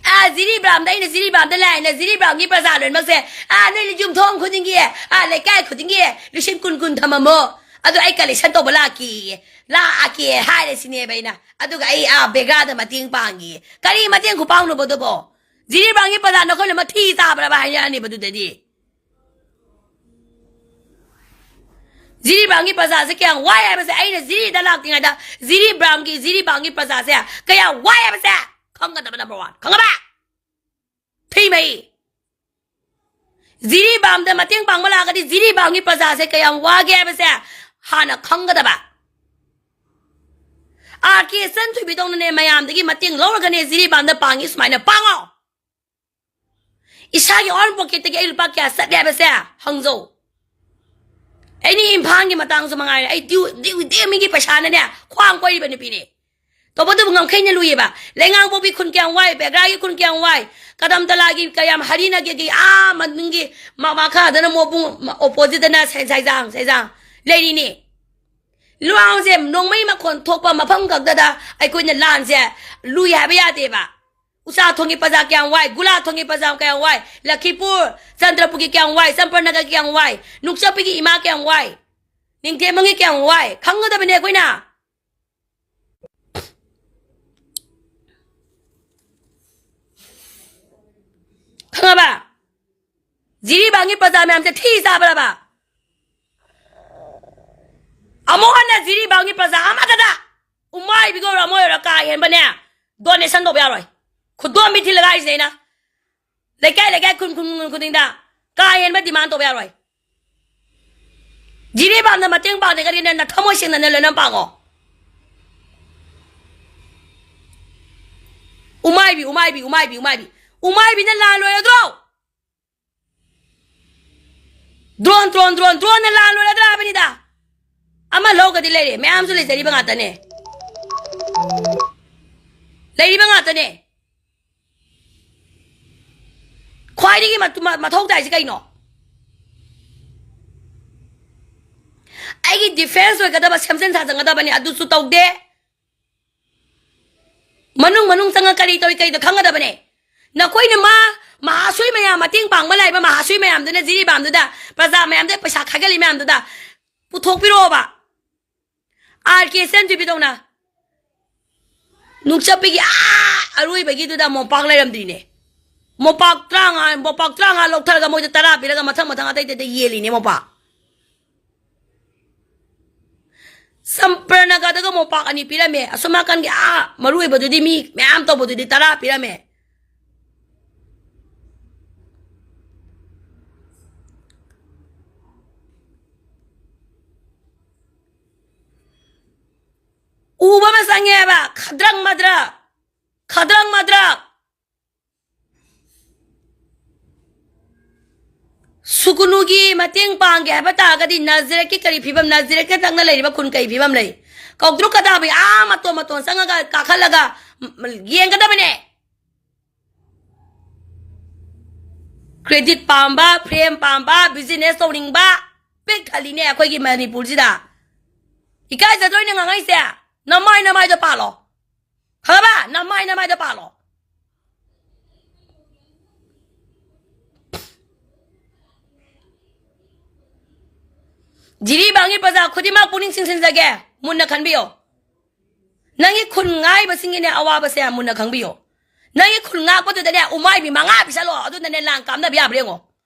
ꯑꯥ, ꯖꯤꯔꯤꯕꯥꯝꯗ, ꯑꯩꯅ ꯖꯤꯔꯤꯕꯥꯝꯗ ꯂꯥꯛꯑꯦꯅ, ꯖꯤꯔꯤꯕꯥꯝꯒꯤ ꯄ꯭ꯔꯖꯥ ꯂꯣꯏꯅꯃꯛꯁꯦ, ꯑꯥ, ꯅꯣꯏ ꯌꯨꯝꯊꯣꯡ ꯈꯨꯗꯤꯡꯒꯤ, ꯑꯥ, ꯂꯩꯀꯥꯏ ꯈꯨꯗꯤꯡꯒꯤ ꯂꯤꯁꯤꯡ ꯀꯨꯟ ꯀꯨꯟ ꯊꯝꯃꯝꯃꯣ꯫ ꯑꯗꯨ ꯑꯩ collection ꯇꯧꯕ ꯂꯥꯛꯀꯦꯌꯦ꯫ ꯂꯥꯛꯀꯦ ꯍꯥꯏꯔꯦ ꯁꯤꯅꯦꯕ ꯑꯩꯅ꯫ ꯑꯗꯨꯒ ꯑꯩ ꯑꯥ ꯕꯦꯒ꯭ꯔꯥꯗ ꯃꯇꯦꯡ ꯄꯥꯡꯉꯦ꯫ ꯀꯔꯤ ꯃꯇꯦꯡ ꯈꯨꯄꯥꯡꯅꯣꯕ ꯑꯗꯨꯕꯣ? ꯖꯤꯔꯤꯕꯥꯝꯒꯤ ꯄ꯭ꯔꯖꯥ ꯅꯈꯣꯏꯅ ꯃꯊꯤ ꯆꯥꯕ꯭ꯔꯕ ꯍꯥꯏꯅꯔꯅꯦꯕ ꯑꯗꯨꯗꯗꯤ꯫ ꯖꯤꯔꯤꯕꯥꯝꯒꯤ ꯄ꯭ꯔꯖꯥꯁꯦ ꯀꯌꯥꯝ ꯋꯥꯏ ꯍꯥꯏꯕꯁꯦ ꯑꯩꯅ ꯖꯤꯔꯤꯗ ꯂꯥꯛꯇ꯭ꯔꯤꯉꯩꯗ ꯖꯤꯔꯤꯕꯥꯝꯒꯤ, ꯖꯤꯔꯤꯕꯥꯝꯒꯤ ꯄ꯭ꯔꯖꯥꯁꯦ ꯀꯌꯥꯝ ꯋꯥꯏ ꯍꯥꯏꯕꯁꯦ ꯈꯪꯒꯗꯕ number one꯫ ꯈꯪꯉꯕ? ꯊꯤꯃꯩ꯫ ꯖꯤꯔꯤꯕꯥꯝꯗ ꯃꯇꯦꯡ ꯄꯥꯡꯕ ꯂꯥꯛꯑꯒꯗꯤ ꯖꯤꯔꯤꯕꯥꯝꯒꯤ ꯄ꯭ꯔꯖꯥꯁꯦ ꯀꯌꯥꯝ ꯋꯥꯒꯦ ꯍꯥꯏꯕꯁꯦ ꯍꯥꯟꯅ ꯈꯪꯒꯗꯕ꯫ ꯑꯥꯔ ꯀꯦ ꯏꯆꯟꯊꯣꯏꯕꯤꯗꯧꯅꯅꯦ ꯃꯌꯥꯝꯗꯒꯤ ꯃꯇꯦꯡ ꯂꯧꯔꯒꯅꯦ ꯖꯤꯔꯤꯕꯥꯝꯗ ꯄꯥꯡꯉꯤ ꯁꯨꯃꯥꯏꯅ ꯄꯥꯡꯉꯣ꯫ ꯏꯁꯥꯒꯤ own pocketꯇꯒꯤ ꯑꯩ ꯂꯨꯄꯥ ꯀꯌꯥ ꯆꯠꯂꯦ ꯍꯥꯏꯕꯁꯦ ꯍꯪꯖꯧ꯫ ꯑꯩꯅ ꯏꯝꯐꯥꯜꯒꯤ ꯃꯇꯥꯡꯁꯨ ꯃꯉꯥꯏꯔꯦ, ꯑꯩ ꯗ꯭ꯌꯨ, ꯗ꯭ꯌꯨ, ꯗ꯭ꯌꯨ ꯃꯤꯒꯤ ꯄꯩꯁꯥꯅꯅꯦ ꯈ꯭ꯋꯥꯡ ꯀꯣꯏꯔꯤꯕ ꯅꯨꯄꯤꯅꯦ꯫ ꯇꯧꯕꯇꯕꯨ ꯉꯝꯈꯩꯅ ꯂꯨꯏꯌꯦꯕ꯫ ꯂꯩꯉꯥꯡꯄꯣꯛꯄꯤ ꯈꯨꯟ ꯀꯌꯥꯝ ꯋꯥꯏ, ꯕꯦꯒ꯭ꯔꯥꯒꯤ ꯈꯨꯟ ꯀꯌꯥꯝ ꯋꯥꯏ, ꯀꯗꯝꯇꯂꯥꯒꯤ ꯀꯌꯥꯝ, ꯍꯔꯤꯅꯒꯤꯒꯤ ꯑꯥ ꯃꯅꯨꯡꯒꯤ ꯃ-, ꯃꯈꯥꯗꯅ ꯃꯣꯕꯨꯡ, ꯃ-, oppositeꯇꯅ ꯁꯦ-, ꯁꯩꯖꯥꯡ, ꯁꯩꯖꯥꯡ ꯂꯩꯔꯤꯅꯤ꯫ ꯂꯨꯋꯥꯡꯁꯦ ꯅꯣꯡꯃꯩ ꯃꯈꯣꯟ ꯊꯣꯛꯄ ꯃꯐꯝ ꯈꯛꯇꯗ ꯑꯩꯈꯣꯏꯅ ꯂꯥꯟꯁꯦ ꯂꯨꯏ ꯍꯥꯏꯕ ꯌꯥꯗꯦꯕ꯫ ꯎꯆꯥ ꯊꯣꯡꯒꯤ ꯄ꯭ꯔꯖꯥ ꯀꯌꯥꯝ ꯋꯥꯏ, ꯒꯨꯂꯥ ꯊꯣꯡꯒꯤ ꯄ꯭ꯔꯖꯥ ꯀꯌꯥꯝ ꯋꯥꯏ, ꯂꯈꯤꯄꯨꯔ, ꯆꯟꯗ꯭ꯔꯄꯨꯔꯒꯤ ꯀꯌꯥꯝ ꯋꯥꯏ, ꯆꯝꯄꯔꯅꯒꯔꯒꯤ ꯀꯌꯥꯝ ꯋꯥꯏ, ꯅꯨꯡꯆꯞꯄꯤꯒꯤ ꯏꯃꯥ ꯀꯌꯥꯝ ꯋꯥꯏ, ꯅꯤꯡꯊꯦꯝꯕꯝꯒꯤ ꯀꯌꯥꯝ ꯋꯥꯏ ꯈꯪꯒꯗꯕꯅꯦ ꯑꯩꯈꯣꯏꯅ꯫ ꯈꯪꯉꯕ? ꯖꯤꯔꯤꯕꯥꯝꯒꯤ ꯄ꯭ꯔꯖꯥ ꯃꯌꯥꯝꯁꯦ ꯊꯤ ꯆꯥꯕ꯭ꯔꯕ? ꯑꯃꯨꯛ ꯍꯟꯅ ꯖꯤꯔꯤꯕꯥꯝꯒꯤ ꯄ꯭ꯔꯖꯥ ꯑꯃꯠꯇꯗ ꯎꯃꯥꯏꯕꯤꯒ ꯑꯣꯏꯔꯣ ꯑꯃ ꯑꯣꯏꯔꯣ ꯀꯥ ꯍꯦꯟꯕꯅꯦ donation ꯇꯧꯕ ꯌꯥꯔꯣꯏ꯫ ꯈꯨꯗꯣꯝꯕꯤ ꯊꯤꯜꯂꯒ ꯍꯥꯏꯁꯤꯅꯦ ꯑꯩꯅ꯫ ꯂꯩꯀꯥꯏ ꯂꯩꯀꯥꯏ ꯈꯨꯟ ꯈꯨꯟ ꯈꯨꯟ ꯈꯨꯗꯤꯡꯗ ꯀꯥ ꯍꯦꯟꯕ demand ꯇꯧꯕ ꯌꯥꯔꯣꯏ꯫ ꯖꯤꯔꯤꯕꯥꯝꯅ ꯃꯇꯦꯡ ꯄꯥꯡꯗ꯭ꯔꯒꯗꯤ ꯅꯪ ꯊꯃꯣꯏ ꯁꯦꯡꯅ ꯅꯪ ꯂꯣꯏꯅ ꯄꯥꯡꯉꯣ꯫ ꯎꯃꯥꯏꯕꯤ, ꯎꯃꯥꯏꯕꯤ, ꯎꯃꯥꯏꯕꯤ, ꯎꯃꯥꯏꯕꯤ꯫ ꯎꯃꯥꯏꯕꯤꯅ ꯂꯥꯜꯂꯣꯏꯔꯗ꯭ꯔꯣ? Drone, drone, drone, droneꯅ ꯂꯥꯜꯂꯣꯏꯔꯗ꯭ꯔꯥ ꯍꯥꯏꯕꯅꯤꯗ꯫ ꯑꯃ ꯂꯧꯒꯗꯤ ꯂꯩꯔꯦ, ꯃꯌꯥꯝꯁꯨ ꯂꯩꯖꯔꯤꯕ ꯉꯥꯛꯇꯅꯦ꯫ ꯂꯩꯔꯤꯕ ꯉꯥꯛꯇꯅꯦ꯫ ꯈ꯭ꯋꯥꯏꯗꯒꯤ ꯃꯇꯨ-, ꯃ-, ꯃꯊꯧ ꯇꯥꯏꯁꯦ ꯀꯩꯅꯣ? ꯑꯩꯒꯤ defence ꯑꯣꯏꯒꯗꯕ ꯁꯦꯝꯖꯤꯟ ꯁꯥꯖꯟꯒꯗꯕꯅꯤ, ꯑꯗꯨꯁꯨ ꯇꯧꯗꯦ꯫ ꯃꯅꯨꯡ ꯃꯅꯨꯡ ꯆꯪꯉ ꯀꯔꯤ ꯇꯧꯔꯤ ꯀꯔꯤꯗꯣ ꯈꯪꯒꯗꯕꯅꯦ꯫ ꯅꯈꯣꯏꯅ ꯃꯥ ꯃꯍꯥꯁꯨꯏ ꯃꯌꯥꯝ ꯃꯇꯦꯡ ꯄꯥꯡꯕ ꯂꯥꯛꯏꯕ ꯃꯍꯥꯁꯨꯏ ꯃꯌꯥꯝꯗꯨꯅ ꯖꯤꯔꯤꯕꯥꯝꯗꯨꯗ ꯄ꯭ꯔꯖꯥ ꯃꯌꯥꯝꯗ ꯄꯩꯁꯥ ꯈꯥꯏꯒꯠꯂꯤ ꯃꯌꯥꯝꯗꯨꯗ ꯄꯨꯊꯣꯛꯄꯤꯔꯛꯑꯣꯕ꯫ ꯑꯥꯔ ꯀꯦ ꯁꯦꯟꯖꯨꯕꯤꯗꯧꯅ ꯅꯨꯡꯆꯠꯄꯤꯒꯤ ꯑꯥ ꯑꯔꯣꯏꯕꯒꯤꯗꯨꯗ ꯃꯣꯝꯄꯥꯛ ꯂꯩꯔꯝꯗ꯭ꯔꯤꯅꯦ꯫ ꯃꯣꯝꯄꯥꯛ ꯇꯔꯥꯃꯉꯥ, ꯃꯣꯝꯄꯥꯛ ꯇꯔꯥꯃꯉꯥ ꯂꯧꯊꯔꯒ ꯃꯣꯏꯗ ꯇꯔꯥ ꯄꯤꯔꯒ ꯃꯊꯪ ꯃꯊꯪ ꯑꯇꯩ ꯑꯇꯩꯗ ꯌꯦꯜꯂꯤꯅꯦ ꯃꯣꯝꯄꯥꯛ꯫ ꯆꯝꯄ꯭ꯔꯅꯒꯗꯒ ꯃꯣꯝꯄꯥꯛ ꯑꯅꯤ ꯄꯤꯔꯝꯃꯦ꯫ ꯑꯁꯣꯝ ꯅꯥꯀꯟꯒꯤ ꯑꯥ ꯃꯔꯨ ꯑꯣꯏꯕꯗꯨꯗꯤ ꯃꯤ ꯃꯌꯥꯝ ꯇꯧꯕꯗꯨꯗꯤ ꯇꯔꯥ ꯄꯤꯔꯝꯃꯦ꯫ ꯎꯕ ꯑꯃ ꯆꯪꯉꯦꯕ꯫ ꯈꯗ꯭ꯔꯛ ꯃꯗ꯭ꯔꯛ, ꯈꯗ꯭ꯔꯛ ꯃꯗ꯭ꯔꯛ꯫ ꯁꯨꯒꯨꯅꯨꯒꯤ ꯃꯇꯦꯡ ꯄꯥꯡꯒꯦ ꯍꯥꯏꯕ ꯇꯥꯔꯒꯗꯤ ꯅꯥꯖꯔꯦꯠꯀꯤ ꯀꯔꯤ ꯐꯤꯕꯝ, ꯅꯥꯖꯔꯦꯠꯀ ꯅꯛꯅ ꯂꯩꯔꯤꯕ ꯈꯨꯟ ꯀꯔꯤ ꯐꯤꯕꯝ ꯂꯩ? ꯀꯧꯗ꯭ꯔꯨꯛ ꯀꯗꯥꯕꯤ ꯑꯥ ꯃꯇꯣꯟ ꯃꯇꯣꯟ ꯆꯪꯉꯒ ꯀꯥꯈꯠꯂꯒ ꯌꯦꯡꯒꯗꯕꯅꯦ꯫ ꯀ꯭ꯔꯦꯗꯤꯠ ꯄꯥꯝꯕ, ꯐ꯭ꯔꯦꯝ ꯄꯥꯝꯕ, ꯕꯤꯖꯤꯅꯦꯁ ꯇꯧꯅꯤꯡꯕ ꯄꯤꯛ ꯊꯜꯂꯤꯅꯦ ꯑꯩꯈꯣꯏꯒꯤ ꯃꯅꯤꯄꯨꯔꯁꯤꯗ꯫ ꯏꯀꯥꯏꯖꯗ꯭ꯔꯣ ꯑꯩꯅ ꯉꯥꯡꯉꯛꯏꯁꯦ? ꯅꯃꯥꯏ ꯅꯃꯥꯏꯗꯣ ꯄꯥꯜꯂꯣ꯫ ꯈꯪꯉꯕ? ꯅꯃꯥꯏ ꯅꯃꯥꯏꯗꯣ ꯄꯥꯜꯂꯣ꯫ ꯖꯤꯔꯤꯕꯥꯝꯒꯤ ꯄ꯭ꯔꯖꯥ ꯈꯨꯗꯤꯡꯃꯛ ꯄꯨꯛꯅꯤꯡ ꯆꯤꯡꯁꯤꯟꯖꯒꯦ, ꯃꯨꯟꯅ ꯈꯟꯕꯤꯌꯣ꯫ ꯅꯪꯒꯤ ꯈꯨꯟ ꯉꯥꯛꯏꯕꯁꯤꯡꯒꯤꯅꯦ ꯑꯋꯥꯕꯁꯦ ꯃꯨꯟꯅ ꯈꯪꯕꯤꯌꯣ꯫ ꯅꯪꯒꯤ ꯈꯨꯟ ꯉꯥꯛꯄꯗꯨꯗꯅꯦ ꯎꯃꯥꯏꯕꯤ ꯃꯉꯥ ꯄꯤꯁꯜꯂꯣ, ꯑꯗꯨꯅꯅꯦ ꯂꯥꯟ ꯀꯥꯞꯅꯕ ꯌꯥꯕ꯭ꯔꯥ ꯌꯦꯡꯉꯣ꯫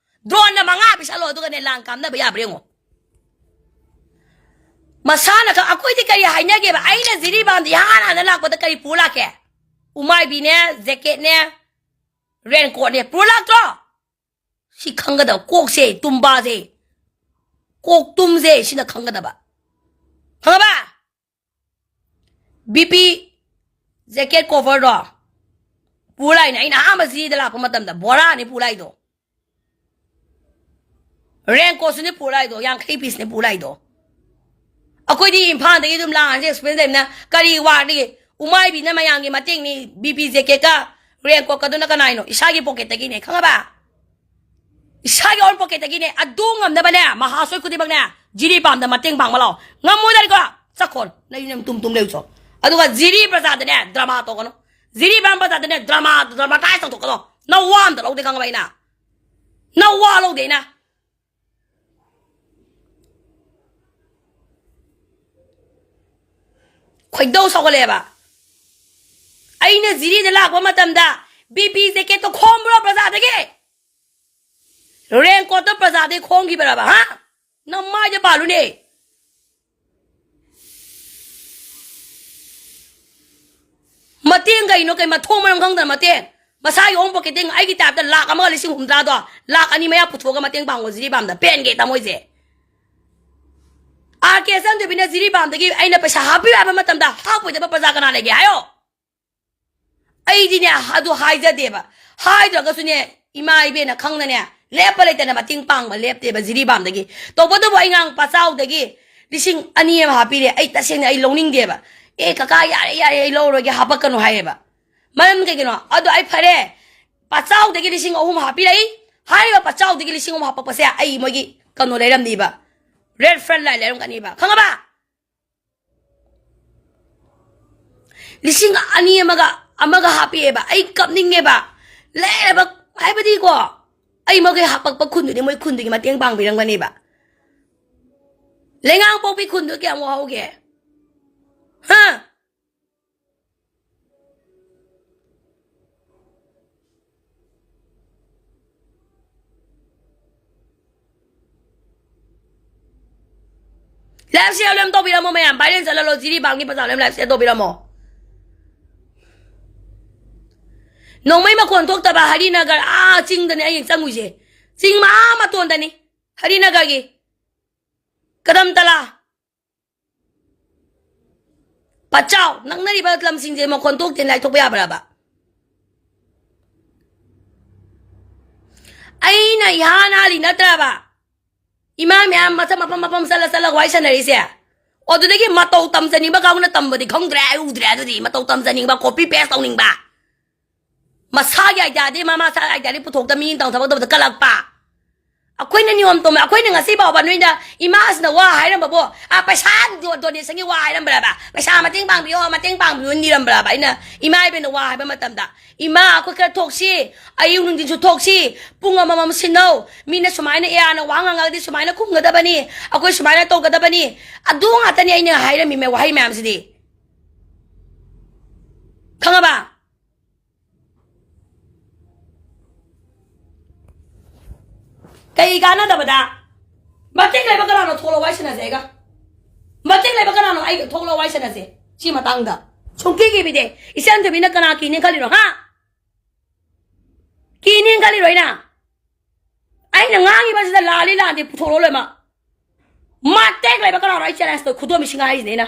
ꯗ꯭ꯔꯣꯟꯅ ꯃꯉꯥ ꯄꯤꯁꯜꯂꯣ, ꯑꯗꯨꯒꯅꯦ ꯂꯥꯟ ꯀꯥꯞꯅꯕ ꯌꯥꯕ꯭ꯔꯥ ꯌꯦꯡꯉꯣ꯫ ꯃꯁꯥꯅ ꯈꯪ-, ꯑꯩꯈꯣꯏꯗꯤ ꯀꯔꯤ ꯍꯥꯏꯅꯒꯦꯕ? ꯑꯩꯅ ꯖꯤꯔꯤꯕꯥꯝꯗ ꯏꯍꯥꯟ ꯍꯥꯟꯅ ꯂꯥꯛꯄꯗ ꯀꯔꯤ ꯄꯨꯔ ꯂꯥꯛꯀꯦ? ꯎꯃꯥꯏꯕꯤꯅꯦ, ꯖꯦꯀꯦꯠꯅꯦ, ꯔꯦꯟꯀꯣꯠꯅꯦ ꯄꯨꯔ ꯂꯥꯛꯇ꯭ꯔꯣ? ꯁꯤ ꯈꯪꯒꯗꯕ ꯀꯣꯛꯁꯦ, ꯇꯨꯝꯕꯥꯁꯦ, ꯀꯣꯛ ꯇꯨꯝꯁꯦ ꯁꯤꯅ ꯈꯪꯒꯗꯕ꯫ ꯈꯪꯉꯕ? ꯕꯤ ꯄꯤ ꯖꯦꯀꯦꯠ ꯀꯣꯚꯔꯗꯣ ꯄꯨ ꯂꯥꯛꯏꯅꯦ꯫ ꯑꯩꯅ ꯑꯍꯥꯟꯕ ꯁꯤꯗ ꯂꯥꯛꯄ ꯃꯇꯝꯗ ꯕꯣꯔꯥꯅꯤ ꯄꯨ ꯂꯥꯛꯏꯗꯣ꯫ ꯔꯦꯟꯀꯣꯠꯁꯨꯅꯦ ꯄꯨ ꯂꯥꯛꯏꯗꯣ, ꯌꯥꯡꯈꯩ ꯄꯤꯁꯅꯦ ꯄꯨ ꯂꯥꯛꯏꯗꯣ꯫ ꯑꯩꯈꯣꯏꯗꯤ ꯏꯝꯐꯥꯜꯗꯒꯤ ꯑꯗꯨꯝ ꯂꯥꯛꯑꯁꯦ ꯑꯦꯛꯁꯄꯤꯔꯦꯟꯁ ꯂꯩꯕꯅ ꯀꯔꯤ ꯋꯥꯠꯂꯤ? ꯎꯃꯥꯏꯕꯤꯅ ꯃꯌꯥꯝꯒꯤ ꯃꯇꯦꯡꯅꯤ, ꯕꯤ ꯄꯤ ꯖꯦꯀꯦꯠꯀ ꯔꯦꯟꯀꯣꯠꯀꯗꯨꯅ ꯀꯅꯥꯏꯅꯣ? ꯏꯁꯥꯒꯤ ꯄꯣꯀꯦꯠꯇꯒꯤꯅꯦ, ꯈꯪꯉꯕ? ꯏꯁꯥꯒꯤ ꯑꯣꯟ ꯄꯣꯀꯦꯠꯇꯒꯤꯅꯦ꯫ ꯑꯗꯨ ꯉꯝꯅꯕꯅꯦ, ꯃꯍꯥꯁꯣꯏ ꯈꯨꯗꯤꯡꯃꯛꯅꯦ, ꯖꯤꯔꯤ ꯄꯥꯝꯗ ꯃꯇꯦꯡ ꯄꯥꯡꯕ ꯂꯥꯛꯑꯣ꯫ ꯉꯝꯃꯣꯏꯗꯔꯤꯀꯣ ꯆꯠꯈꯣ, ꯅꯪ ꯌꯨꯝ ꯇꯨꯝ ꯇꯨꯝ ꯂꯩꯌꯨ ꯆꯣ꯫ ꯑꯗꯨꯒ ꯖꯤꯔꯤ ꯄ꯭ꯔꯖꯥꯗꯅꯦ ꯗ꯭ꯔꯃꯥ ꯇꯧꯒꯅꯨ꯫ ꯖꯤꯔꯤ ꯄ꯭ꯔꯖꯥꯗꯅꯦ ꯗ꯭ꯔꯃꯥ ꯗ꯭ꯔꯃꯥꯇꯥꯏꯁ ꯇꯧꯊꯣꯛꯀꯅꯨ꯫ ꯅꯪ ꯋꯥ ꯑꯝꯇ ꯂꯧꯗꯦ, ꯈꯪꯉꯕ? ꯑꯩꯅ ꯅꯪ ꯋꯥ ꯂꯧꯗꯦ꯫ ꯑꯩꯅ ꯈꯣꯏꯗꯧ ꯁꯥꯎꯒꯠꯂꯛꯑꯦꯕ꯫ ꯑꯩꯅ ꯖꯤꯔꯤꯗ ꯂꯥꯛꯄ ꯃꯇꯝꯗ ꯕꯤ ꯄꯤ ꯖꯦꯀꯦꯠꯇꯣ ꯈꯣꯝꯕ꯭ꯔꯣ ꯄ꯭ꯔꯖꯥꯗꯒꯤ? ꯔꯦꯟꯀꯣꯠꯇꯣ ꯄ꯭ꯔꯖꯥꯗꯒꯤ ꯈꯣꯝꯈꯤꯕ꯭ꯔꯕ, ꯍꯥ? ꯅꯃꯥꯏꯗ ꯄꯥꯜꯂꯨꯅꯦ꯫ ꯃꯇꯦꯡ ꯀꯩꯅꯣ? ꯀꯩ ꯃꯊꯣꯡ ꯃꯔꯝ ꯈꯪꯗꯅ ꯃꯇꯦꯡ? ꯃꯁꯥꯒꯤ ꯑꯣꯟ ꯄꯣꯀꯦꯠꯇꯩ ꯑꯩꯒꯤ ꯇꯥꯏꯞꯇ ꯂꯥꯛ ꯑꯃꯒ ꯂꯤꯁꯤꯡ ꯍꯨꯝꯗ꯭ꯔꯥꯗꯣ, ꯂꯥꯛ ꯑꯅꯤ ꯃꯌꯥ ꯄꯨꯊꯣꯛꯑꯒ ꯃꯇꯦꯡ ꯄꯥꯡꯉꯣ ꯖꯤꯔꯤꯕꯥꯝꯗ꯫ ꯄꯦꯟꯒꯦ ꯊꯃꯣꯏꯁꯦ꯫ ꯑꯥꯔ ꯀꯦ ꯁꯟꯗꯨꯕꯤꯅ ꯖꯤꯔꯤꯕꯥꯝꯗꯒꯤ ꯑꯩꯅ ꯄꯩꯁꯥ ꯍꯥꯞꯄꯤꯌꯨ ꯍꯥꯏꯕ ꯃꯇꯝꯗ ꯍꯥꯞꯄꯣꯏꯗꯕ ꯄ꯭ꯔꯖꯥ ꯀꯅꯥ ꯂꯩꯒꯦ ꯍꯥꯏꯌꯣ? ꯑꯩꯗꯤꯅꯦ, ꯑꯗꯨ ꯍꯥꯏꯖꯗꯦꯕ꯫ ꯍꯥꯏꯗ꯭ꯔꯒꯁꯨꯅꯦ, ꯏꯃꯥ ꯏꯕꯦꯟꯅ ꯈꯪꯅꯅꯦ, ꯂꯦꯞꯄ ꯂꯩꯇꯅ ꯃꯇꯦꯡ ꯄꯥꯡꯕ ꯂꯦꯞꯇꯦꯕ ꯖꯤꯔꯤꯕꯥꯝꯗꯒꯤ꯫ ꯇꯧꯕꯇꯕꯨ ꯑꯩ ꯉꯔꯥꯡ ꯄꯥꯆꯥꯎꯗꯒꯤ ꯂꯤꯁꯤꯡ ꯑꯅꯤ ꯑꯃ ꯍꯥꯞꯄꯤꯔꯦ꯫ ꯑꯩ ꯇꯁꯦꯡꯅ ꯑꯩ ꯂꯧꯅꯤꯡꯗꯦꯕ꯫ "ꯑꯦ ꯀꯀꯥ, ꯌꯥꯔꯦ, ꯌꯥꯔꯦ, ꯑꯩ ꯂꯧꯔꯔꯣꯏꯒꯦ, ꯍꯥꯄꯛꯀꯅꯨ" ꯍꯥꯏꯌꯦꯕ꯫ ꯃꯔꯝ ꯀꯩꯒꯤꯅꯣ? ꯑꯗꯣ ꯑꯩ ꯐꯔꯦ, ꯄꯥꯆꯥꯎꯗꯒꯤ ꯂꯤꯁꯤꯡ ꯑꯍꯨꯝ ꯍꯥꯞꯄꯤꯔꯛꯏ꯫ ꯍꯥꯏꯔꯤꯕ ꯄꯥꯆꯥꯎꯗꯒꯤ ꯂꯤꯁꯤꯡ ꯑꯍꯨꯝ ꯍꯥꯄꯛꯄꯁꯦ ꯑꯩ ꯃꯣꯏꯒꯤ ꯀꯩꯅꯣ ꯂꯩꯔꯝꯅꯤꯕ, red flag light ꯂꯩꯔꯝꯒꯅꯤꯕ, ꯈꯪꯉꯕ? ꯂꯤꯁꯤꯡ ꯑꯅꯤ ꯑꯃꯒ ꯑꯃꯒ ꯍꯥꯞꯄꯛꯑꯦꯕ꯫ ꯑꯩ ꯀꯞꯅꯤꯡꯉꯦꯕ꯫ ꯂꯥꯏꯔꯕ ꯍꯥꯏꯕꯗꯤꯀꯣ, ꯑꯩ ꯃꯈꯩ ꯍꯥꯄꯛꯄ ꯈꯨꯟꯗꯨꯗꯤ ꯃꯣꯏ ꯈꯨꯟꯗꯨꯒꯤ ꯃꯇꯦꯡ ꯄꯥꯡꯕꯤꯔꯝꯒꯅꯦꯕ꯫ ꯂꯩꯉꯥꯡꯄꯣꯛꯄꯤ ꯈꯨꯟꯗꯨ ꯀꯌꯥꯝ ꯋꯥꯍꯧꯒꯦ? ꯍꯥ? Live share ꯂꯣꯏ ꯇꯧꯕꯤꯔꯝꯃꯣ ꯃꯌꯥꯝ, viral ꯆꯠꯍꯜꯂꯣ, ꯖꯤꯔꯤꯕꯥꯝꯒꯤ ꯄ꯭ꯔꯖꯥ ꯂꯣꯏ live share ꯇꯧꯕꯤꯔꯝꯃꯣ꯫ ꯅꯣꯡꯃꯩ ꯃꯈꯣꯟ ꯊꯣꯛꯇꯕ ꯍꯔꯤꯅꯒꯔ, ꯑꯥ ꯆꯤꯡꯗꯅꯦ ꯑꯩ ꯆꯪꯉꯨꯏꯁꯦ, ꯆꯤꯡ ꯑꯥ ꯃꯇꯣꯟꯗꯅꯤ, ꯍꯔꯤꯅꯒꯔꯒꯤ ꯀꯗꯝꯇꯂꯥ꯫ ꯄꯆꯥꯎ ꯅꯛꯅꯔꯤꯕ ꯂꯝꯁꯤꯡꯁꯦ ꯃꯈꯣꯟ ꯊꯣꯛꯇꯦꯅ ꯂꯥꯏꯊꯣꯛꯄ ꯌꯥꯕ꯭ꯔꯕ? ꯑꯩꯅ ꯏꯍꯥꯟ ꯍꯥꯜꯂꯤ ꯅꯠꯇ꯭ꯔꯕ? ꯏꯃꯥ ꯃꯌꯥꯝ ꯃꯊꯪ ꯃꯐꯝ ꯃꯐꯝ ꯆꯠꯂ ꯆꯠꯂꯒ ꯋꯥꯔꯤ ꯁꯥꯟꯅꯔꯤꯁꯦ꯫ ꯑꯗꯨꯗꯒꯤ ꯃꯇꯧ ꯇꯝꯖꯅꯤꯡꯕ ꯀꯥꯡꯕꯨꯅ ꯇꯝꯕꯗꯤ ꯈꯪꯗ꯭ꯔꯦ, ꯑꯩ ꯎꯗ꯭ꯔꯦ꯫ ꯑꯗꯨꯗꯤ ꯃꯇꯧ ꯇꯝꯖꯅꯤꯡꯕ, copy paste ꯇꯧꯅꯤꯡꯕ, ꯃꯁꯥꯒꯤ idea ꯗꯤ ꯃꯃꯥ ꯃꯁꯥꯒꯤ idea ꯗꯤ ꯄꯨꯊꯣꯛꯇ ꯃꯤꯅ ꯇꯧ ꯊꯕꯛ ꯇꯧꯕꯗ ꯀꯜꯂꯛꯄ꯫ ꯑꯩꯈꯣꯏꯅ ꯅꯤꯌꯣꯝ ꯇꯧꯃꯦ꯫ ꯑꯩꯈꯣꯏꯅ ꯉꯁꯤ ꯐꯥꯎꯕ ꯅꯣꯏꯅ ꯏꯃꯥꯁꯤꯅ ꯋꯥ ꯍꯥꯏꯔꯝꯕꯕꯨ, ꯑ, ꯄꯩꯁꯥ ꯗꯣ-, donation ꯒꯤ ꯋꯥ ꯍꯥꯏꯔꯝꯕ꯭ꯔꯕ? ꯄꯩꯁꯥ ꯃꯇꯦꯡ ꯄꯥꯡꯕꯤꯌꯣ, ꯃꯇꯦꯡ ꯄꯥꯡꯕꯤꯌꯣ ꯅꯤꯔꯝꯕ꯭ꯔꯕ? ꯑꯩꯅ ꯏꯃꯥ ꯏꯕꯦꯟꯅ ꯋꯥ ꯍꯥꯏꯕ ꯃꯇꯝꯗ, "ꯏꯃꯥ, ꯑꯩꯈꯣꯏ ꯈꯔ ꯊꯣꯛꯁꯤ, ꯑꯌꯨꯛ ꯅꯨꯡꯊꯤꯟꯁꯨ ꯊꯣꯛꯁꯤ, ꯄꯨꯡ ꯑꯃꯃꯝ ꯁꯤꯟꯅꯧ, ꯃꯤꯅ ꯁꯨꯃꯥꯏꯅ ꯑꯦ ꯑꯥꯔꯅ ꯋꯥ ꯉꯥꯡꯉꯒꯗꯤ ꯁꯨꯃꯥꯏꯅ ꯈꯨꯝꯒꯗꯕꯅꯤ, ꯑꯩꯈꯣꯏ ꯁꯨꯃꯥꯏꯅ ꯇꯧꯒꯗꯕꯅꯤ"꯫ ꯑꯗꯨ ꯉꯥꯛꯇꯅꯤ ꯑꯩꯅ ꯍꯥꯏꯔꯝꯃꯤ ꯃ-, ꯋꯥꯍꯩ ꯃꯌꯥꯝꯁꯤꯗꯤ꯫ ꯀꯩ ꯀꯥꯟꯅꯗꯕꯗ? ꯃꯇꯤꯛ ꯂꯩꯕ ꯀꯅꯥꯅꯣ? ꯊꯣꯛꯂꯛꯑꯣ, ꯋꯥꯔꯤ ꯁꯥꯟꯅꯁꯦ ꯑꯩꯒ꯫ ꯃꯇꯤꯛ ꯂꯩꯕ ꯀꯅꯥꯅꯣ? ꯑꯩꯒ ꯊꯣꯛꯂꯛꯑꯣ, ꯋꯥꯔꯤ ꯁꯥꯟꯅꯁꯦ꯫ ꯁꯤ ꯃꯇꯥꯡꯗ ꯁꯨꯡꯀꯤ ꯀꯤꯕꯤꯗꯦ꯫ ꯏꯆꯟ ꯊꯣꯏꯕꯤꯅ ꯀꯅꯥ ꯀꯤꯅꯤ ꯈꯜꯂꯤꯅꯣ, ꯍꯥ? ꯀꯤꯅꯤ ꯈꯜꯂꯤꯔꯣ ꯑꯩꯅ? ꯑꯩꯅ ꯉꯥꯡꯉꯤꯕꯁꯤꯗ ꯂꯥꯜꯂꯤ ꯂꯥꯟꯗꯦ ꯄꯨꯊꯣꯔꯛꯑꯣ ꯂꯣꯏꯅꯃꯛ꯫ ꯃꯇꯦꯛ ꯂꯩꯕ ꯀꯅꯥꯅꯣ ꯑꯩ ꯆꯦꯂꯦꯟꯖ ꯇꯧ? ꯈꯨꯗꯣꯝꯕꯤꯁꯤꯡ ꯍꯥꯏꯁꯤꯅꯦ ꯑꯩꯅ꯫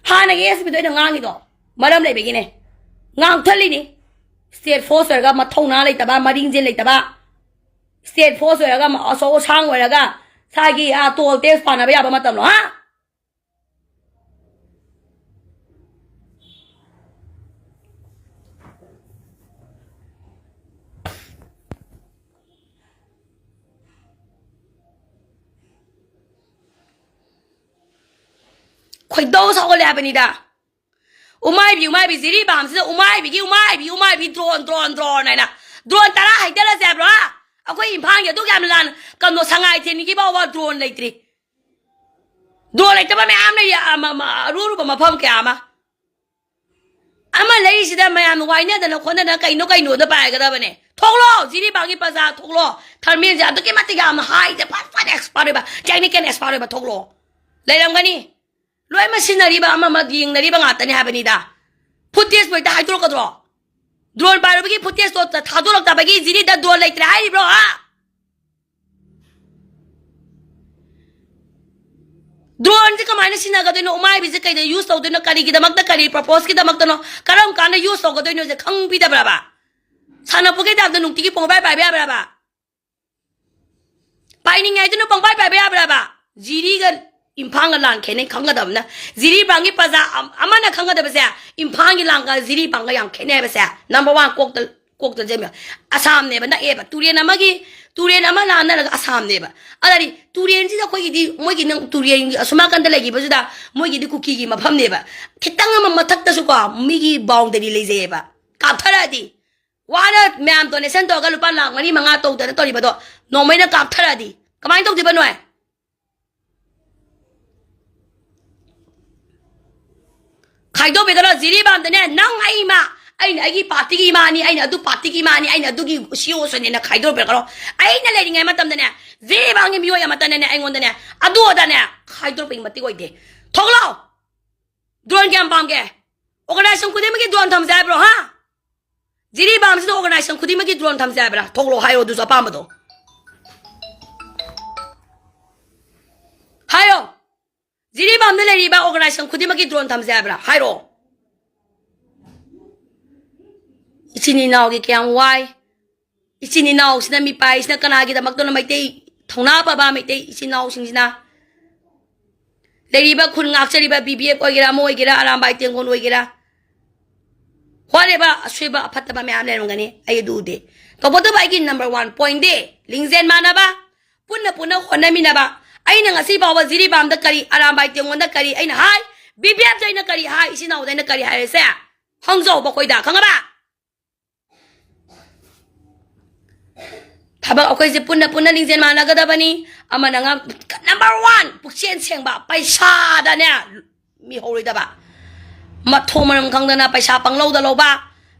ꯍꯥꯟꯅꯒꯤ ꯑꯦꯁ ꯄꯤꯗꯣ ꯑꯩꯅ ꯉꯥꯡꯉꯤꯗꯣ ꯃꯔꯝ ꯂꯩꯕꯒꯤꯅꯦ꯫ ꯉꯥꯡꯊꯠꯂꯤꯅꯤ꯫ ꯁ꯭ꯇꯦꯠ ꯐꯣꯔꯁ ꯑꯣꯏꯔꯒ ꯃꯊꯧꯅꯥ ꯂꯩꯇꯕ, ꯃꯔꯤꯡꯖꯦꯜ ꯂꯩꯇꯕ, ꯁ꯭ꯇꯦꯠ ꯐꯣꯔꯁ ꯑꯣꯏꯔꯒ, ꯑꯆꯧ ꯑꯁꯥꯡ ꯑꯣꯏꯔꯒ, ꯁꯥꯒꯤ, ꯑꯥ, ꯇꯣꯜ ꯇꯦꯛꯁ ꯄꯥꯅꯕ ꯌꯥꯕ ꯃꯇꯝꯂꯣ, ꯍꯥ? ꯈꯣꯏꯗꯧ ꯁꯥꯎꯒꯠꯂꯦ ꯍꯥꯏꯕꯅꯤꯗ꯫ ꯎꯃꯥꯏꯕꯤ, ꯎꯃꯥꯏꯕꯤ, ꯖꯤꯔꯤꯕꯥꯝꯁꯤꯗ ꯎꯃꯥꯏꯕꯤꯒꯤ ꯎꯃꯥꯏꯕꯤ, ꯎꯃꯥꯏꯕꯤ, ꯗ꯭ꯔꯣꯟ, ꯗ꯭ꯔꯣꯟ, ꯗ꯭ꯔꯣꯟ ꯍꯥꯏꯅ꯫ ꯗ꯭ꯔꯣꯟ ꯇꯔꯥ ꯍꯩꯗꯔꯁꯦ ꯍꯥꯏꯕ꯭ꯔꯣ? ꯑꯩꯈꯣꯏ ꯏꯝꯐꯥꯜꯒꯤ ꯑꯗꯨꯛ ꯌꯥꯝ ꯂꯥꯟ ꯀꯩꯅꯣ, ꯁꯉꯥꯏ ꯊꯦꯟꯒꯤ ꯐꯥꯎꯕ ꯗ꯭ꯔꯣꯟ ꯂꯩꯇ꯭ꯔꯤ꯫ ꯗ꯭ꯔꯣꯟ ꯂꯩꯇꯕ ꯃꯌꯥꯝ ꯂꯩꯌꯦ, ꯑꯃ, ꯑꯃ, ꯑꯔꯨ ꯑꯔꯨꯕ ꯃꯐꯝ ꯀꯌꯥ ꯑꯃ꯫ ꯑꯃ ꯂꯩꯔꯤꯁꯤꯗ ꯃꯌꯥꯝ ꯋꯥꯏꯅꯗꯅ ꯈꯣꯠꯅꯗꯅ ꯀꯩꯅꯣ ꯀꯩꯅꯣꯗ ꯄꯥꯏꯒꯗꯕꯅꯦ꯫ ꯊꯣꯛꯂꯣ, ꯖꯤꯔꯤꯕꯥꯝꯒꯤ ꯄ꯭ꯔꯖꯥ ꯊꯣꯛꯂꯣ꯫ ꯊꯔꯃꯦꯜꯁꯦ ꯑꯗꯨꯛꯀꯤ ꯃꯇꯤꯛ ꯌꯥꯝꯅ ꯍꯥꯏꯁꯦ ꯐꯖ ꯐꯖꯅ ꯑꯦꯛꯁꯄꯥꯔꯠ ꯑꯣꯏꯕ, ꯇꯦꯛꯅꯤꯀꯦꯜ ꯑꯦꯛꯁꯄꯥꯔꯠ ꯑꯣꯏꯕ ꯊꯣꯛꯂꯣ꯫ ꯂꯩꯔꯝꯒꯅꯤ꯫ ꯂꯣꯏꯅꯃꯛ ꯁꯤꯖꯤꯟꯅꯔꯤꯕ ꯑꯃ ꯑꯃ ꯌꯦꯡꯅꯔꯤꯕ ꯉꯥꯛꯇꯅꯤ ꯍꯥꯏꯕꯅꯤꯗ꯫ ꯐꯨꯇꯦꯖ ꯂꯣꯏꯇ ꯍꯥꯏꯗꯣꯔꯛꯀꯗ꯭ꯔꯣ? ꯗ꯭ꯔꯣꯟ ꯄꯥꯏꯔꯨꯕꯒꯤ ꯐꯨꯇꯦꯖꯇꯣ ꯊꯥꯗꯣꯔꯛꯇꯕꯒꯤ ꯖꯤꯔꯤꯗ ꯗ꯭ꯔꯣꯟ ꯂꯩꯇ꯭ꯔꯦ ꯍꯥꯏꯔꯤꯕ꯭ꯔꯣ, ꯍꯥ? ꯗ꯭ꯔꯣꯟꯁꯦ ꯀꯃꯥꯏꯅ ꯁꯤꯖꯤꯟꯅꯒꯗꯣꯏꯅꯣ? ꯎꯃꯥꯏꯕꯤꯁꯦ ꯀꯩꯗ ꯌꯨꯁ ꯇꯧꯗꯣꯏꯅꯣ? ꯀꯔꯤꯒꯤꯗꯃꯛꯇ, ꯀꯔꯤ ꯄꯔꯄꯣꯁꯀꯤꯗꯃꯛꯇꯅꯣ? ꯀꯔꯝ ꯀꯥꯟꯗ ꯌꯨꯁ ꯇꯧꯒꯗꯣꯏꯅꯣꯁꯦ ꯈꯪꯕꯤꯗꯕ꯭ꯔꯕ? ꯁꯥꯟꯅꯄꯣꯠꯀꯤ ꯇꯥꯏꯞꯇ ꯅꯨꯡꯇꯤꯒꯤ ꯄꯪꯄꯥꯏ ꯄꯥꯏꯕ ꯌꯥꯕ꯭ꯔꯕ? ꯄꯥꯏꯅꯤꯡꯉꯦ ꯍꯥꯏꯗꯨꯅ ꯄꯪꯄꯥꯏ ꯄꯥꯏꯕ ꯌꯥꯕ꯭ꯔꯕ? ꯖꯤꯔꯤꯒ ꯏꯝꯐꯥꯜꯒ ꯂꯥꯟ ꯈꯦꯠꯅꯩ ꯈꯪꯒꯗꯕꯅ, ꯖꯤꯔꯤꯕꯥꯝꯒꯤ ꯄ꯭ꯔꯖꯥ ꯑꯝ-, ꯑꯃꯅ ꯈꯪꯒꯗꯕꯁꯦ, ꯏꯝꯐꯥꯜꯒꯤ ꯂꯥꯟꯒ ꯖꯤꯔꯤꯕꯥꯝꯒ ꯌꯥꯝ ꯈꯦꯠꯅꯩ ꯍꯥꯏꯕꯁꯦ꯫ ꯅꯝꯕꯔ ꯋꯥꯟ ꯀꯣꯛꯇ, ꯀꯣꯛꯇ ꯆꯦꯟꯕꯤꯌꯨ꯫ ꯑꯁꯥꯝꯅꯦꯕ, ꯅꯛꯑꯦꯕ, ꯇꯨꯔꯦꯟ ꯑꯃꯒꯤ, ꯇꯨꯔꯦꯟ ꯑꯃ ꯂꯥꯟꯅꯔꯒ ꯑꯁꯥꯝꯅꯦꯕ꯫ ꯑꯗꯨꯗꯤ ꯇꯨꯔꯦꯟꯁꯤꯗ ꯑꯩꯈꯣꯏꯒꯤꯗꯤ, ꯃꯣꯏꯒꯤ ꯅꯪ ꯇꯨꯔꯦꯟꯒꯤ ꯑꯁꯣꯝ ꯅꯥꯀꯟꯗ ꯂꯩꯈꯤꯕꯁꯤꯗ ꯃꯣꯏꯒꯤꯗꯤ ꯀꯨꯀꯤꯒꯤ ꯃꯐꯝꯅꯦꯕ꯫ ꯈꯤꯇꯪ ꯑꯃ ꯃꯊꯛꯇꯁꯨꯀꯣ ꯃꯤꯒꯤ ꯕꯥꯎꯟꯗꯔꯤ ꯂꯩꯖꯩꯌꯦꯕ꯫ ꯀꯥꯞꯊꯔꯛꯑꯗꯤ ꯋꯥꯅ ꯃꯌꯥꯝ ꯗꯣꯅꯦꯁꯟ ꯇꯧꯔꯒ ꯂꯨꯄꯥ ꯂꯥꯈ ꯃꯔꯤ ꯃꯉꯥ ꯇꯧꯗꯅ ꯇꯧꯔꯤꯕꯗꯣ ꯅꯣꯡꯃꯩꯅ ꯀꯥꯞꯊꯔꯛꯑꯗꯤ ꯀꯃꯥꯏꯅ ꯇꯧꯗꯣꯏꯕ ꯅꯣꯏ? ꯈꯥꯏꯗꯣꯛꯄꯤꯗꯅ ꯖꯤꯔꯤꯕꯥꯝꯗꯅꯦ, ꯅꯪ ꯑꯩ ꯏꯃꯥ, ꯑꯩꯅ ꯑꯩꯒꯤ ꯄꯥꯔꯇꯤꯒꯤ ꯏꯃꯥꯅꯤ, ꯑꯩꯅ ꯑꯗꯨ ꯄꯥꯔꯇꯤꯒꯤ ꯏꯃꯥꯅꯤ, ꯑꯩꯅ ꯑꯗꯨꯒꯤ ꯁꯤ ꯑꯣ ꯁꯤꯅꯦꯅ ꯈꯥꯏꯗꯣꯔꯛꯄꯤꯔꯛꯀꯅꯣ꯫ ꯑꯩꯅ ꯂꯩꯔꯤꯉꯩ ꯃꯇꯝꯗꯅꯦ, ꯖꯤꯔꯤꯕꯥꯝꯒꯤ ꯃꯤꯑꯣꯏ ꯑꯃꯠꯇꯅꯅꯦ ꯑꯩꯉꯣꯟꯗꯅꯦ ꯑꯗꯨ ꯑꯗꯥꯅꯦ ꯈꯥꯏꯗꯣꯔꯛꯄꯒꯤ ꯃꯇꯤꯛ ꯑꯣꯏꯗꯦ꯫ ꯊꯣꯛꯂꯛꯑꯣ꯫ ꯗ꯭ꯔꯣꯟ ꯀꯌꯥꯝ ꯄꯥꯝꯒꯦ? ꯑꯣꯔꯒꯅꯥꯏꯖꯦꯁꯟ ꯈꯨꯗꯤꯡꯃꯛꯀꯤ ꯗ꯭ꯔꯣꯟ ꯊꯝꯁꯦ ꯍꯥꯏꯕ꯭ꯔꯣ, ꯍꯥ? ꯖꯤꯔꯤꯕꯥꯝꯁꯤꯗ ꯑꯣꯔꯒꯅꯥꯏꯖꯦꯁꯟ ꯈꯨꯗꯤꯡꯃꯛꯀꯤ ꯗ꯭ꯔꯣꯟ ꯊꯝꯁꯦ ꯍꯥꯏꯕ꯭ꯔꯥ? ꯊꯣꯛꯂꯛꯑꯣ, ꯍꯥꯏꯔꯣ ꯑꯗꯨꯁꯨ ꯑꯄꯥꯝꯕꯗꯣ꯫ ꯍꯥꯏꯔꯣ꯫ ꯖꯤꯔꯤꯕꯥꯝꯗ ꯂꯩꯔꯤꯕ ꯑꯣꯔꯒꯅꯥꯏꯖꯦꯁꯟ ꯈꯨꯗꯤꯡꯃꯛꯀꯤ ꯗ꯭ꯔꯣꯟ ꯊꯝꯁꯦ ꯍꯥꯏꯕ꯭ꯔꯥ? ꯍꯥꯏꯔꯣ꯫ ꯏꯆꯤꯟ ꯏꯅꯥꯎꯒꯤ ꯀꯌꯥꯝ ꯋꯥꯏ꯫ ꯏꯆꯤꯟ ꯏꯅꯥꯎꯁꯤꯅ, ꯃꯤꯄꯥꯏꯁꯤꯅ ꯀꯅꯥꯒꯤꯗꯃꯛꯇꯅꯣ? ꯃꯩꯇꯩ ꯊꯧꯅꯥ ꯐꯕ ꯃꯩꯇꯩ ꯏꯆꯤꯟ ꯏꯅꯥꯎꯁꯤꯡꯁꯤꯅ, ꯂꯩꯔꯤꯕ ꯈꯨꯟ ꯉꯥꯛꯆꯔꯤꯕ ꯕꯤ ꯕꯤ ꯑꯦꯐ ꯑꯣꯏꯒꯦꯔꯥ, ꯑꯃ ꯑꯣꯏꯒꯦꯔꯥ, ꯑꯔꯥꯝꯕꯥꯏ ꯇꯦꯡꯒꯣꯜ ꯑꯣꯏꯒꯦꯔꯥ, ꯍꯣꯠꯅꯕ ꯑꯁꯣꯏꯕ ꯑꯐꯠꯇꯕ ꯃꯌꯥꯝ ꯂꯩꯔꯝꯒꯅꯤ, ꯑꯩ ꯑꯗꯨ ꯎꯗꯦ꯫ ꯇꯧꯕꯇꯕꯨ ꯑꯩꯒꯤ ꯅꯝꯕꯔ ꯋꯥꯟ ꯄꯣꯏꯟꯗꯤ ꯂꯤꯡꯖꯦꯜ ꯃꯥꯟꯅꯕ, ꯄꯨꯟꯅ ꯄꯨꯟꯅ ꯍꯣꯠꯅꯃꯤꯟꯅꯕ꯫ ꯑꯩꯅ ꯉꯁꯤ ꯐꯥꯎꯕ ꯖꯤꯔꯤꯕꯥꯝꯗ ꯀꯔꯤ, ꯑꯔꯥꯝꯕꯥꯏ ꯇꯦꯡꯒꯣꯜꯗ ꯀꯔꯤ ꯑꯩꯅ ꯍꯥꯏ, ꯕꯤ ꯕꯤ ꯑꯦꯐꯇ ꯑꯩꯅ ꯀꯔꯤ ꯍꯥꯏ, ꯏꯆꯤꯟ ꯏꯅꯥꯎꯗ ꯑꯩꯅ ꯀꯔꯤ ꯍꯥꯏꯔꯁꯦ, ꯍꯪꯖꯧ ꯃꯈꯣꯏꯗ, ꯈꯪꯉꯕ? ꯊꯕꯛ ꯑꯩꯈꯣꯏꯁꯦ ꯄꯨꯟꯅ ꯄꯨꯟꯅ ꯂꯤꯡꯖꯦꯜ ꯃꯥꯟꯅꯒꯗꯕꯅꯤ꯫ ꯑꯃꯅ ꯉꯥꯡ-, ꯅꯝꯕꯔ ꯋꯥꯟ, ꯄꯨꯛꯆꯦꯜ ꯁꯦꯡꯕ, ꯄꯩꯁꯥꯗꯅꯦ ꯃꯤꯍꯧꯔꯣꯏꯗꯕ꯫ ꯃꯊꯣꯡ ꯃꯔꯝ ꯈꯪꯗꯅ ꯄꯩꯁꯥ ꯄꯪꯂꯧꯗ ꯂꯧꯕ,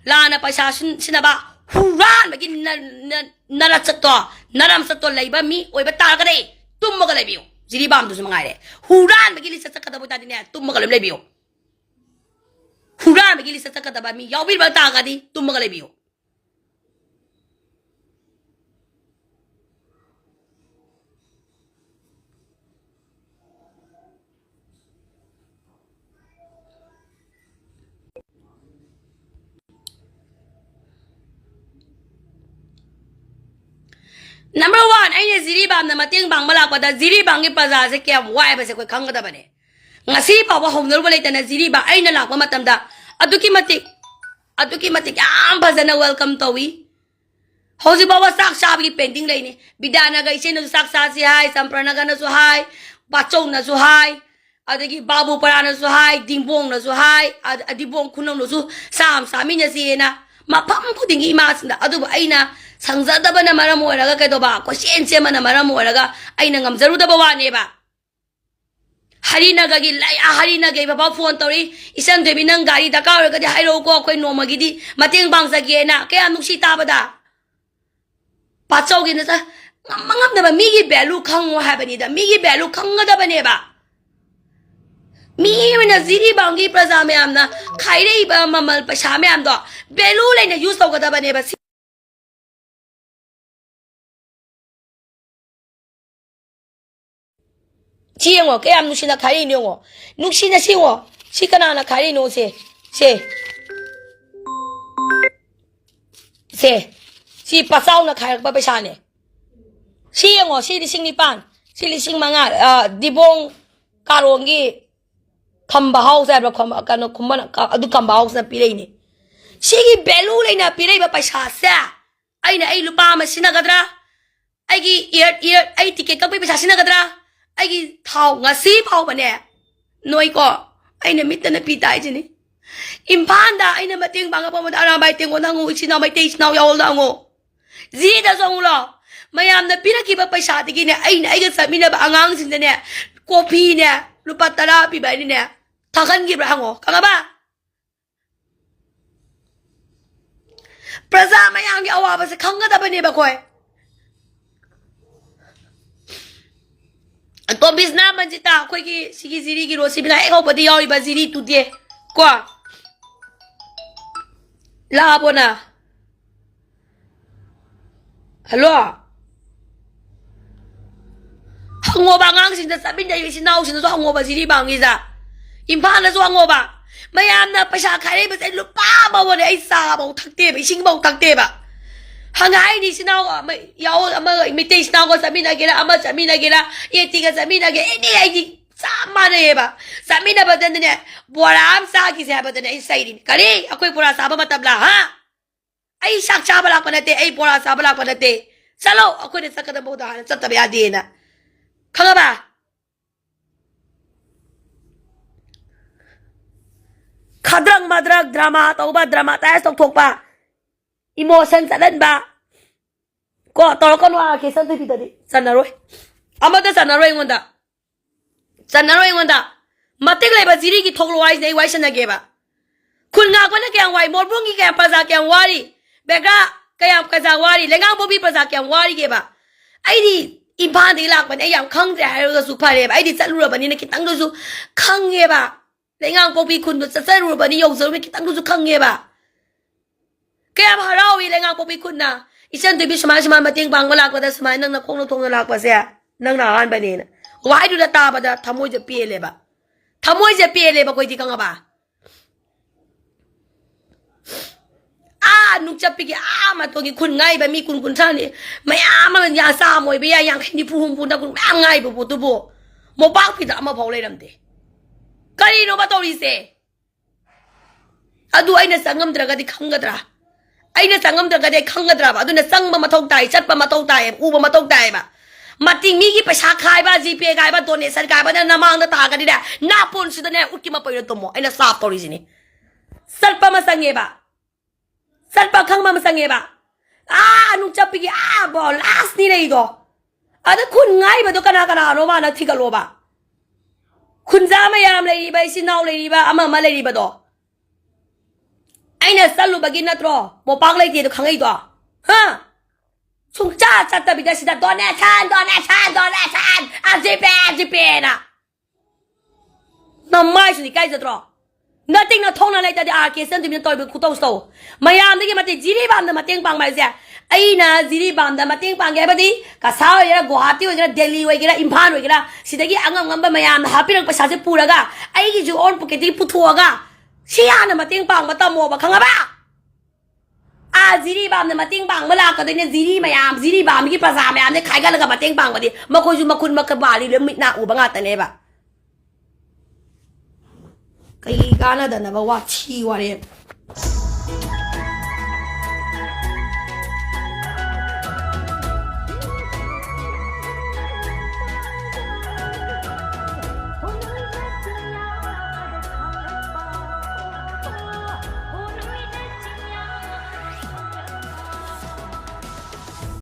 ꯂꯥꯟꯅ ꯄꯩꯁꯥ ꯁꯤꯟ-, ꯁꯤꯟꯅꯕ, ꯍꯨꯔꯥꯟꯕꯒꯤ ꯅ-, ꯅ-, ꯅꯔꯆꯠꯇꯣ, ꯅꯔꯝꯆꯠꯇꯣ ꯂꯩꯕ ꯃꯤ ꯑꯣꯏꯕ ꯇꯥꯔꯒꯗꯤ ꯇꯨꯝꯃꯒ ꯂꯩꯕꯤꯌꯨ꯫ ꯖꯤꯔꯤꯕꯥꯝꯗꯨꯁꯨ ꯃꯉꯥꯏꯔꯦ꯫ ꯍꯨꯔꯥꯟꯕꯒꯤ ꯂꯤꯆꯠ ꯆꯠꯀꯗꯕ ꯑꯣꯏ ꯇꯥꯔꯗꯤꯅꯦ, ꯇꯨꯝꯃꯒ ꯑꯗꯨꯝ ꯂꯩꯕꯤꯌꯨ꯫ ꯍꯨꯔꯥꯟꯕꯒꯤ ꯂꯤꯆꯠ ꯆꯠꯀꯗꯕ ꯃꯤ ꯌꯥꯎꯕꯤꯔꯕ ꯇꯥꯔꯒꯗꯤ ꯇꯨꯝꯃꯒ ꯂꯩꯕꯤꯌꯨ꯫ ꯅꯝꯕꯔ ꯋꯥꯟ, ꯑꯩꯅ ꯖꯤꯔꯤꯕꯥꯝꯅ ꯃꯇꯦꯡ ꯄꯥꯡꯕ ꯂꯥꯛꯄꯗ ꯖꯤꯔꯤꯕꯥꯝꯒꯤ ꯄ꯭ꯔꯖꯥꯁꯦ ꯀꯌꯥꯝ ꯋꯥꯏ ꯍꯥꯏꯕꯁꯦ ꯑꯩꯈꯣꯏ ꯈꯪꯒꯗꯕꯅꯦ꯫ ꯉꯁꯤ ꯐꯥꯎꯕ ꯍꯧꯅꯔꯨꯕ ꯂꯩꯇꯅ ꯖꯤꯔꯤꯕꯥꯝ ꯑꯩꯅ ꯂꯥꯛꯄ ꯃꯇꯝꯗ ꯑꯗꯨꯛꯀꯤ ꯃꯇꯤꯛ, ꯑꯗꯨꯛꯀꯤ ꯃꯇꯤꯛ ꯌꯥꯝ ꯐꯖꯅ welcome ꯇꯧꯏ꯫ ꯍꯧꯖꯤꯛ ꯐꯥꯎꯕ ꯆꯥꯛ ꯆꯥꯕꯒꯤ pending ꯂꯩꯅꯤ꯫ ꯕꯤꯗ꯭ꯌꯥꯅꯒꯔ ꯏꯆꯦꯅꯁꯨ ꯆꯥꯛ ꯆꯥꯁꯤ ꯍꯥꯏ, ꯆꯝꯄ꯭ꯔꯅꯒꯔꯅꯁꯨ ꯍꯥꯏ, ꯕꯥꯆꯧꯅꯁꯨ ꯍꯥꯏ, ꯑꯗꯒꯤ ꯕꯥꯕꯨ ꯄꯔꯥꯅꯁꯨ ꯍꯥꯏ, ꯗꯤꯡꯕꯣꯡꯅꯁꯨ ꯍꯥꯏ, ꯑ-, ꯗꯤꯡꯕꯣꯡ ꯈꯨꯅꯧꯅꯁꯨ ꯆꯥꯛ ꯑꯃ ꯆꯥꯃꯤꯟꯅꯁꯦꯅ ꯃꯐꯝ ꯈꯨꯗꯤꯡꯒꯤ ꯏꯃꯥꯁꯤꯡꯗ꯫ ꯑꯗꯨꯕꯨ ꯑꯩꯅ ꯁꯪꯖꯗꯕꯅ ꯃꯔꯝ ꯑꯣꯏꯔꯒ ꯀꯩꯗꯧꯕ, ꯀꯣꯏꯆꯦꯟ ꯆꯦꯟꯕꯅ ꯃꯔꯝ ꯑꯣꯏꯔꯒ ꯑꯩꯅ ꯉꯝꯖꯔꯨꯗꯕ ꯋꯥꯅꯦꯕ꯫ ꯍꯔꯤꯅꯒꯔꯒꯤ ꯂꯩ, ꯑꯥ, ꯍꯔꯤꯅꯒꯔꯒꯤ ꯕꯕꯥ ꯐꯣꯟ ꯇꯧꯔꯤ, "ꯏꯆꯟ ꯊꯣꯏꯕꯤ, ꯅꯪ ꯒꯥꯔꯤ ꯗꯔꯀꯥꯔ ꯑꯣꯏꯔꯒꯗꯤ ꯍꯥꯏꯔꯛꯎꯀꯣ, ꯑꯩꯈꯣꯏ ꯅꯣꯡꯃꯒꯤꯗꯤ ꯃꯇꯦꯡ ꯄꯥꯡꯖꯒꯦꯅ"꯫ ꯀꯌꯥꯝ ꯅꯨꯡꯁꯤ ꯇꯥꯕꯗ꯫ ꯄꯥꯆꯧꯒꯤꯅ ꯆ-, ꯉꯝꯕ ꯉꯝꯗꯕ, ꯃꯤꯒꯤ value ꯈꯪꯉꯣ ꯍꯥꯏꯕꯅꯤꯗ, ꯃꯤꯒꯤ value ꯈꯪꯒꯗꯕꯅꯦꯕ꯫ ꯃꯤ ꯑꯃꯅ ꯖꯤꯔꯤꯕꯥꯝꯒꯤ ꯄ꯭ꯔꯖꯥ ꯃꯌꯥꯝꯅ ꯈꯥꯏꯔꯛꯏꯕ ꯃꯃꯜ ꯄꯩꯁꯥ ꯃꯌꯥꯝꯗꯣ value ꯂꯩꯅ use ꯇꯧꯒꯗꯕꯅꯦꯕ꯫ ꯁꯤ ꯁꯤ ꯌꯦꯡꯉꯣ, ꯀꯌꯥꯝ ꯅꯨꯡꯁꯤꯅ ꯈꯥꯏꯔꯛꯏꯅꯣ ꯌꯦꯡꯉꯣ꯫ ꯅꯨꯡꯁꯤꯅ ꯁꯤ ꯌꯦꯡꯉꯣ꯫ ꯁꯤ ꯀꯅꯥꯅ ꯈꯥꯏꯔꯛꯏꯅꯣ? ꯁꯦ, ꯁꯦ, ꯁꯦ꯫ ꯁꯤ ꯄꯥꯆꯥꯎꯅ ꯈꯥꯏꯔꯛꯄ ꯄꯩꯁꯥꯅꯦ꯫ ꯁꯤ ꯌꯦꯡꯉꯣ, ꯁꯤ ꯂꯤꯁꯤꯡ ꯅꯤꯄꯥꯟ, ꯁꯤ ꯂꯤꯁꯤꯡ ꯃꯉꯥ, ꯑ, ꯗꯤꯕꯣꯡ ꯀꯥꯔꯣꯡꯒꯤ ꯈꯝꯕ house ꯍꯥꯏꯕ꯭ꯔꯥ, ꯈꯝꯕ, ꯀꯩꯅꯣ, ꯈꯨꯝꯕ-, ꯀ-, ꯑꯗꯨ ꯈꯝꯕ house ꯅ ꯄꯤꯔꯛꯏꯅꯦ꯫ ꯁꯤꯒꯤ value ꯂꯩꯅ ꯄꯤꯔꯛꯏꯕ ꯄꯩꯁꯥꯁꯦ ꯑꯩꯅ ꯑꯩ ꯂꯨꯄꯥ ꯑꯃ ꯁꯤꯖꯤꯟꯅꯒꯗ꯭ꯔꯥ? ꯑꯩꯒꯤ air, air, ꯑꯩ ticket ꯀꯛꯄꯒꯤ ꯄꯩꯁꯥ ꯁꯤꯖꯤꯟꯅꯒꯗ꯭ꯔꯥ? ꯑꯩꯒꯤ ꯊꯥꯎ ꯉꯁꯤ ꯐꯥꯎꯕꯅꯦ, ꯅꯣꯏꯀꯣ, ꯑꯩꯅ ꯃꯤꯠꯇꯅ ꯄꯤ ꯇꯥꯏꯁꯤꯅꯤ꯫ ꯏꯝꯐꯥꯜꯗ ꯑꯩꯅ ꯃꯇꯦꯡ ꯄꯥꯡꯉꯛꯄ ꯃꯇꯝꯗ ꯑꯔꯥꯝꯕꯥꯏ ꯇꯦꯡꯒꯣꯟꯗ ꯍꯪꯉꯨ, ꯏꯆꯤꯟ ꯏꯅꯥꯎ, ꯃꯩꯇꯩ ꯏꯆꯤꯟ ꯏꯅꯥꯎ ꯌꯥꯎꯍꯜꯗ ꯍꯪꯉꯨ꯫ ꯖꯤꯗꯁꯨ ꯍꯪꯉꯨꯂꯣ꯫ ꯃꯌꯥꯝꯅ ꯄꯤꯔꯛꯈꯤꯕ ꯄꯩꯁꯥꯗꯒꯤꯅꯦ, ꯑꯩꯅ ꯑꯩꯒ ꯆꯠꯃꯤꯟꯅꯕ ꯑꯉꯥꯡꯁꯤꯡꯗꯅꯦ, ꯀꯣꯐꯤꯅꯦ, ꯂꯨꯄꯥ ꯇꯔꯥ ꯄꯤꯕ ꯍꯥꯏꯅꯅꯦ, ꯊꯥꯛꯍꯟꯈꯤꯕ꯭ꯔꯥ ꯍꯪꯉꯣ꯫ ꯈꯪꯉꯕ? ꯄ꯭ꯔꯖꯥ ꯃꯌꯥꯝꯒꯤ ꯑꯋꯥꯕꯁꯦ ꯈꯪꯒꯗꯕꯅꯦꯕ ꯑꯩꯈꯣꯏ꯫ ꯇꯣꯝꯕꯤꯁꯅꯥ ꯃꯟꯖꯤꯇꯥ, ꯑꯩꯈꯣꯏꯒꯤ ꯁꯤꯒꯤ ꯖꯤꯔꯤꯒꯤ ꯔꯣꯁꯤꯕꯤꯅꯥ ꯍꯦꯛ ꯍꯧꯕꯗ ꯌꯥꯎꯔꯤꯕ ꯖꯤꯔꯤ ꯇꯨꯗꯦ ꯀꯣ꯫ ꯂꯥꯛꯑꯕꯣꯅ? ꯍꯜꯂꯣ? ꯍꯪꯉꯣꯕ, ꯑꯉꯥꯡꯁꯤꯡꯗ ꯆꯠꯃꯤꯟꯅꯔꯤꯕ ꯏꯆꯤꯟ ꯏꯅꯥꯎꯁꯤꯡꯗꯁꯨ ꯍꯪꯉꯣꯕ, ꯖꯤꯔꯤꯕꯥꯝꯒꯤꯗ, ꯏꯝꯐꯥꯜꯗꯁꯨ ꯍꯪꯉꯣꯕ꯫ ꯃꯌꯥꯝꯅ ꯄꯩꯁꯥ ꯈꯥꯏꯔꯛꯏꯕꯁꯦ ꯂꯨꯄꯥ ꯑꯃꯐꯥꯎꯅꯦ ꯑꯩ ꯆꯥꯐꯧ ꯊꯛꯇꯦꯕ, ꯏꯁꯤꯡꯐꯧ ꯊꯛꯇꯦꯕ꯫ ꯍꯪꯉ ꯍꯥꯏꯅꯤ, ꯏꯆꯤꯟ ꯏꯅꯥꯎ ꯑꯃ ꯌꯥꯎ-, ꯑꯃ ꯃꯩꯇꯩ ꯏꯆꯤꯟ ꯏꯅꯥꯎꯒ ꯆꯠꯃꯤꯟꯅꯒꯦꯔꯥ, ꯑꯃ ꯆꯠꯃꯤꯟꯅꯒꯦꯔꯥ, ꯑꯦ ꯇꯤꯒ ꯆꯠꯃꯤꯟꯅꯒꯦ, ꯑꯦꯅꯤ ꯑꯩꯗꯤ ꯆꯞ ꯃꯥꯟꯅꯩꯌꯦꯕ꯫ ꯆꯠꯃꯤꯟꯅꯕꯗꯅꯦ, ꯕꯣꯔꯥ ꯑꯃ ꯆꯥꯈꯤꯁꯦ ꯍꯥꯏꯕꯗꯅꯦ ꯑꯩ ꯆꯩꯔꯤꯅꯤ꯫ ꯀꯔꯤ? ꯑꯩꯈꯣꯏ ꯕꯣꯔꯥ ꯆꯥꯕ ꯃꯇꯝꯂꯥ, ꯍꯥ? ꯑꯩ ꯆꯥꯛ ꯆꯥꯕ ꯂꯥꯛꯄ ꯅꯠꯇꯦ, ꯑꯩ ꯕꯣꯔꯥ ꯆꯥꯕ ꯂꯥꯛꯄ ꯅꯠꯇꯦ꯫ ꯆꯠꯂꯣ, ꯑꯩꯈꯣꯏꯅ ꯆꯠꯀꯗꯕ ꯃꯐꯝꯗ ꯍꯥꯟꯅ ꯆꯠꯇꯕ ꯌꯥꯗꯦꯅ꯫ ꯈꯪꯉꯕ? ꯈꯗ꯭ꯔꯛ ꯃꯗ꯭ꯔꯛ drama ꯇꯧꯕ, dramatize ꯇꯧꯊꯣꯛꯄ, emotion ꯆꯠꯍꯟꯕ ꯀꯣ ꯇꯧꯔꯛꯀꯅꯨ꯫ ꯑꯥ, ꯀꯦ ꯁꯟꯊꯣꯏꯕꯤꯗꯗꯤ ꯆꯟꯅꯔꯣꯏ, ꯑꯃꯠꯇ ꯆꯟꯅꯔꯣꯏ ꯑꯩꯉꯣꯟꯗ꯫ ꯆꯟꯅꯔꯣꯏ ꯑꯩꯉꯣꯟꯗ꯫ ꯃꯇꯤꯛ ꯂꯩꯕ ꯖꯤꯔꯤꯒꯤ ꯊꯣꯛꯂꯛꯑꯣ ꯍꯥꯏꯁꯤꯅꯦ, ꯑꯩ ꯋꯥꯔꯤ ꯁꯥꯟꯅꯒꯦꯕ꯫ ꯈꯨꯟ ꯉꯥꯛꯄꯅ ꯀꯌꯥꯝ ꯋꯥꯏ, ꯃꯣꯔꯕꯨꯡꯒꯤ ꯀꯌꯥꯝ ꯄ꯭ꯔꯖꯥ ꯀꯌꯥꯝ ꯋꯥꯔꯤ, ꯕꯦꯒ꯭ꯔꯥ ꯀꯌꯥꯝ ꯄ꯭ꯔꯖꯥ ꯋꯥꯔꯤ, ꯂꯩꯉꯥꯡꯄꯣꯛꯄꯤ ꯄ꯭ꯔꯖꯥ ꯀꯌꯥꯝ ꯋꯥꯔꯤꯒꯦꯕ꯫ ꯑꯩꯗꯤ ꯏꯝꯐꯥꯜꯗꯒꯤ ꯂꯥꯛꯄꯅꯦ, ꯑꯩ ꯌꯥꯝ ꯈꯪꯗ꯭ꯔꯦ ꯍꯥꯏꯔꯒꯁꯨ ꯐꯔꯦꯕ, ꯑꯩꯗꯤ ꯆꯠꯂꯨꯔꯕꯅꯤꯅ ꯈꯤꯇꯪꯗꯁꯨ ꯈꯪꯉꯦꯕ꯫ ꯂꯩꯉꯥꯡꯄꯣꯛꯄꯤ ꯈꯨꯟꯗꯣ ꯆꯠꯆꯔꯨꯔꯕꯅꯤ, ꯌꯧꯖꯔꯨꯕꯅꯤ, ꯈꯤꯇꯪꯗꯁꯨ ꯈꯪꯉꯦꯕ꯫ ꯀꯌꯥꯝ ꯍꯔꯥꯎꯏ ꯂꯩꯉꯥꯡꯄꯣꯛꯄꯤ ꯈꯨꯟꯅ, "ꯏꯆꯟ ꯇꯣꯏꯕꯤ ꯁꯨꯃꯥꯏ ꯁꯨꯃꯥꯏ ꯃꯇꯦꯡ ꯄꯥꯡꯕ ꯂꯥꯛꯄꯗ ꯁꯨꯃꯥꯏꯅ ꯅꯪꯅ ꯈꯣꯡꯅ ꯊꯣꯡꯅ ꯂꯥꯛꯄꯁꯦ ꯅꯪꯅ ꯑꯍꯥꯟꯕꯅꯦꯅ"꯫ ꯋꯥꯍꯩꯗꯨꯗ ꯇꯥꯕꯗ ꯊꯃꯣꯏꯁꯦ ꯄꯦꯜꯂꯦꯕ꯫ ꯊꯃꯣꯏꯁꯦ ꯄꯦꯜꯂꯦꯕ ꯑꯩꯈꯣꯏꯗꯤ, ꯈꯪꯉꯕ? ꯑꯥ ꯅꯨꯡꯆꯠꯄꯤꯒꯤ ꯑꯥ ꯃꯇꯣꯟꯒꯤ ꯈꯨꯟ ꯉꯥꯏꯕ ꯃꯤ ꯀꯨꯟ ꯀꯨꯟꯊ꯭ꯔꯥꯅꯤ ꯃꯌꯥꯝ ꯑꯃ, ꯌꯥ ꯆꯥꯝꯃ ꯑꯣꯏꯕ ꯌꯥꯏ, ꯌꯥꯡꯈꯩ ꯅꯤꯐꯨ ꯍꯨꯝꯐꯨ ꯅ ꯀꯨꯟ ꯃꯌꯥꯝ ꯉꯥꯏꯕ ꯄꯣꯠꯇꯨꯕꯨ ꯃꯣꯄꯥꯛꯐꯤꯗꯛ ꯑꯃꯐꯥꯎ ꯂꯩꯔꯝꯗꯦ꯫ ꯀꯔꯤꯅꯣꯕ ꯇꯧꯔꯤꯁꯦ? ꯑꯗꯨ ꯑꯩꯅ ꯆꯪꯉꯝꯗ꯭ꯔꯒꯗꯤ ꯈꯪꯒꯗ꯭ꯔꯥ? ꯑꯩꯅ ꯆꯪꯉꯝꯗ꯭ꯔꯒꯗꯤ ꯑꯩ ꯈꯪꯒꯗ꯭ꯔꯕ? ꯑꯗꯨꯅ ꯆꯪꯕ ꯃꯊꯧ ꯇꯥꯏ, ꯆꯠꯄ ꯃꯊꯧ ꯇꯥꯏ, ꯎꯕ ꯃꯊꯧ ꯇꯥꯏꯌꯦꯕ꯫ ꯃꯇꯤꯡ ꯃꯤꯒꯤ ꯄꯩꯁꯥ ꯈꯥꯏꯕ, ꯖꯤꯄꯦ ꯈꯥꯏꯕ, ꯗꯣꯅꯦꯁꯟ ꯈꯥꯏꯕꯅ ꯅꯃꯥꯡꯗ ꯇꯥꯔꯒꯗꯤꯅꯦ, ꯅꯥꯄꯣꯟꯁꯤꯗꯅꯦ ꯎꯠꯀꯤ ꯃꯄꯩꯅ ꯇꯨꯝꯃꯣ꯫ ꯑꯩꯅ ꯁꯥꯞ ꯇꯧꯔꯤꯁꯤꯅꯤ꯫ ꯆꯠꯄ ꯑꯃ ꯆꯪꯉꯦꯕ, ꯆꯠꯄ ꯈꯪꯕ ꯑꯃ ꯆꯪꯉꯦꯕ꯫ ꯑꯥ ꯅꯨꯡꯆꯠꯄꯤꯒꯤ ꯑꯥ ꯕꯣ ꯂꯥꯁꯅꯤ ꯂꯩꯗꯣ꯫ ꯑꯗ ꯈꯨꯟ ꯉꯥꯏꯕꯗꯣ ꯀꯅꯥ ꯀꯅꯥꯅꯣ ꯃꯥꯅ ꯊꯤꯒꯠꯂꯣꯕ꯫ ꯈꯨꯟꯖꯥ ꯃꯌꯥꯝ ꯂꯩꯔꯤꯕ, ꯏꯆꯤꯟ ꯏꯅꯥꯎ ꯂꯩꯔꯤꯕ, ꯑꯃ ꯑꯃ ꯂꯩꯔꯤꯕꯗꯣ꯫ ꯑꯩꯅ ꯆꯠꯂꯨꯕꯒꯤ ꯅꯠꯇ꯭ꯔꯣ ꯃꯣꯄꯥꯛ ꯂꯩꯇꯦꯗꯣ ꯈꯪꯉꯛꯏꯗꯣ? ꯍꯥ? ꯁꯨꯡꯆꯠ ꯆꯠꯇꯕꯤꯗ ꯁꯤꯗ ꯗꯣꯅꯦꯁꯟ, ꯗꯣꯅꯦꯁꯟ, ꯗꯣꯅꯦꯁꯟ, ꯑꯖꯤꯄꯦ, ꯑꯖꯤꯄꯦꯅ꯫ ꯅꯃꯥꯏꯁꯨ ꯏꯀꯥꯏꯖꯗ꯭ꯔꯣ? ꯅꯇꯤꯡ ꯅꯊꯣꯡꯅ ꯂꯩꯇ꯭ꯔꯗꯤ ꯑꯥꯔ ꯀꯦ ꯆꯟꯗ꯭ꯔꯤꯕꯅ ꯇꯧꯔꯤꯕ ꯈꯨꯇꯧꯁꯤ ꯇꯧ꯫ ꯃꯌꯥꯝꯗꯒꯤ ꯃꯇꯦꯡ, ꯖꯤꯔꯤꯕꯥꯝꯗ ꯃꯇꯦꯡ ꯄꯥꯡꯕ ꯍꯥꯏꯁꯦ, ꯑꯩꯅ ꯖꯤꯔꯤꯕꯥꯝꯗ ꯃꯇꯦꯡ ꯄꯥꯡꯒꯦ ꯍꯥꯏꯕꯗꯤ ꯀꯁꯥ ꯑꯣꯏꯒꯦꯔꯥ, ꯒꯨꯋꯥꯍꯥꯇꯤ ꯑꯣꯏꯒꯦꯔꯥ, ꯗꯦꯜꯂꯤ ꯑꯣꯏꯒꯦꯔꯥ, ꯏꯝꯐꯥꯜ ꯑꯣꯏꯒꯦꯔꯥ, ꯁꯤꯗꯒꯤ ꯑꯉꯝ ꯉꯝꯕ ꯃꯌꯥꯝꯅ ꯍꯥꯞꯄꯤꯔꯛꯄ ꯄꯩꯁꯥꯁꯦ ꯄꯨꯔꯒ ꯑꯩꯒꯤꯁꯨ ꯑꯣꯟ ꯄꯣꯀꯦꯠꯇꯒꯤ ꯄꯨꯊꯣꯛꯑꯒ ꯁꯤ ꯍꯥꯟꯅ ꯃꯇꯦꯡ ꯄꯥꯡꯕ ꯇꯝꯃꯣꯕ, ꯈꯪꯉꯕ? ꯑꯥ ꯖꯤꯔꯤꯕꯥꯝꯅ ꯃꯇꯦꯡ ꯄꯥꯡꯕ ꯂꯥꯛꯀꯗꯣꯏꯅꯦ꯫ ꯖꯤꯔꯤ ꯃꯌꯥꯝ, ꯖꯤꯔꯤꯕꯥꯝꯒꯤ ꯄ꯭ꯔꯖꯥ ꯃꯌꯥꯝꯁꯦ ꯈꯥꯏꯒꯠꯂꯒ ꯃꯇꯦꯡ ꯄꯥꯡꯕꯗꯤ ꯃꯈꯣꯏꯁꯨ ꯃꯈꯨꯟ ꯃꯈꯨꯟ ꯃꯥꯜꯂꯤ, ꯂꯣꯏ ꯃꯤꯠ ꯅꯥ ꯎꯕ ꯉꯥꯛꯇꯅꯦꯕ꯫ ꯀꯩ ꯀꯥꯟꯅꯗꯅꯕ ꯋꯥꯊꯤ ꯋꯥꯔꯦꯝ꯫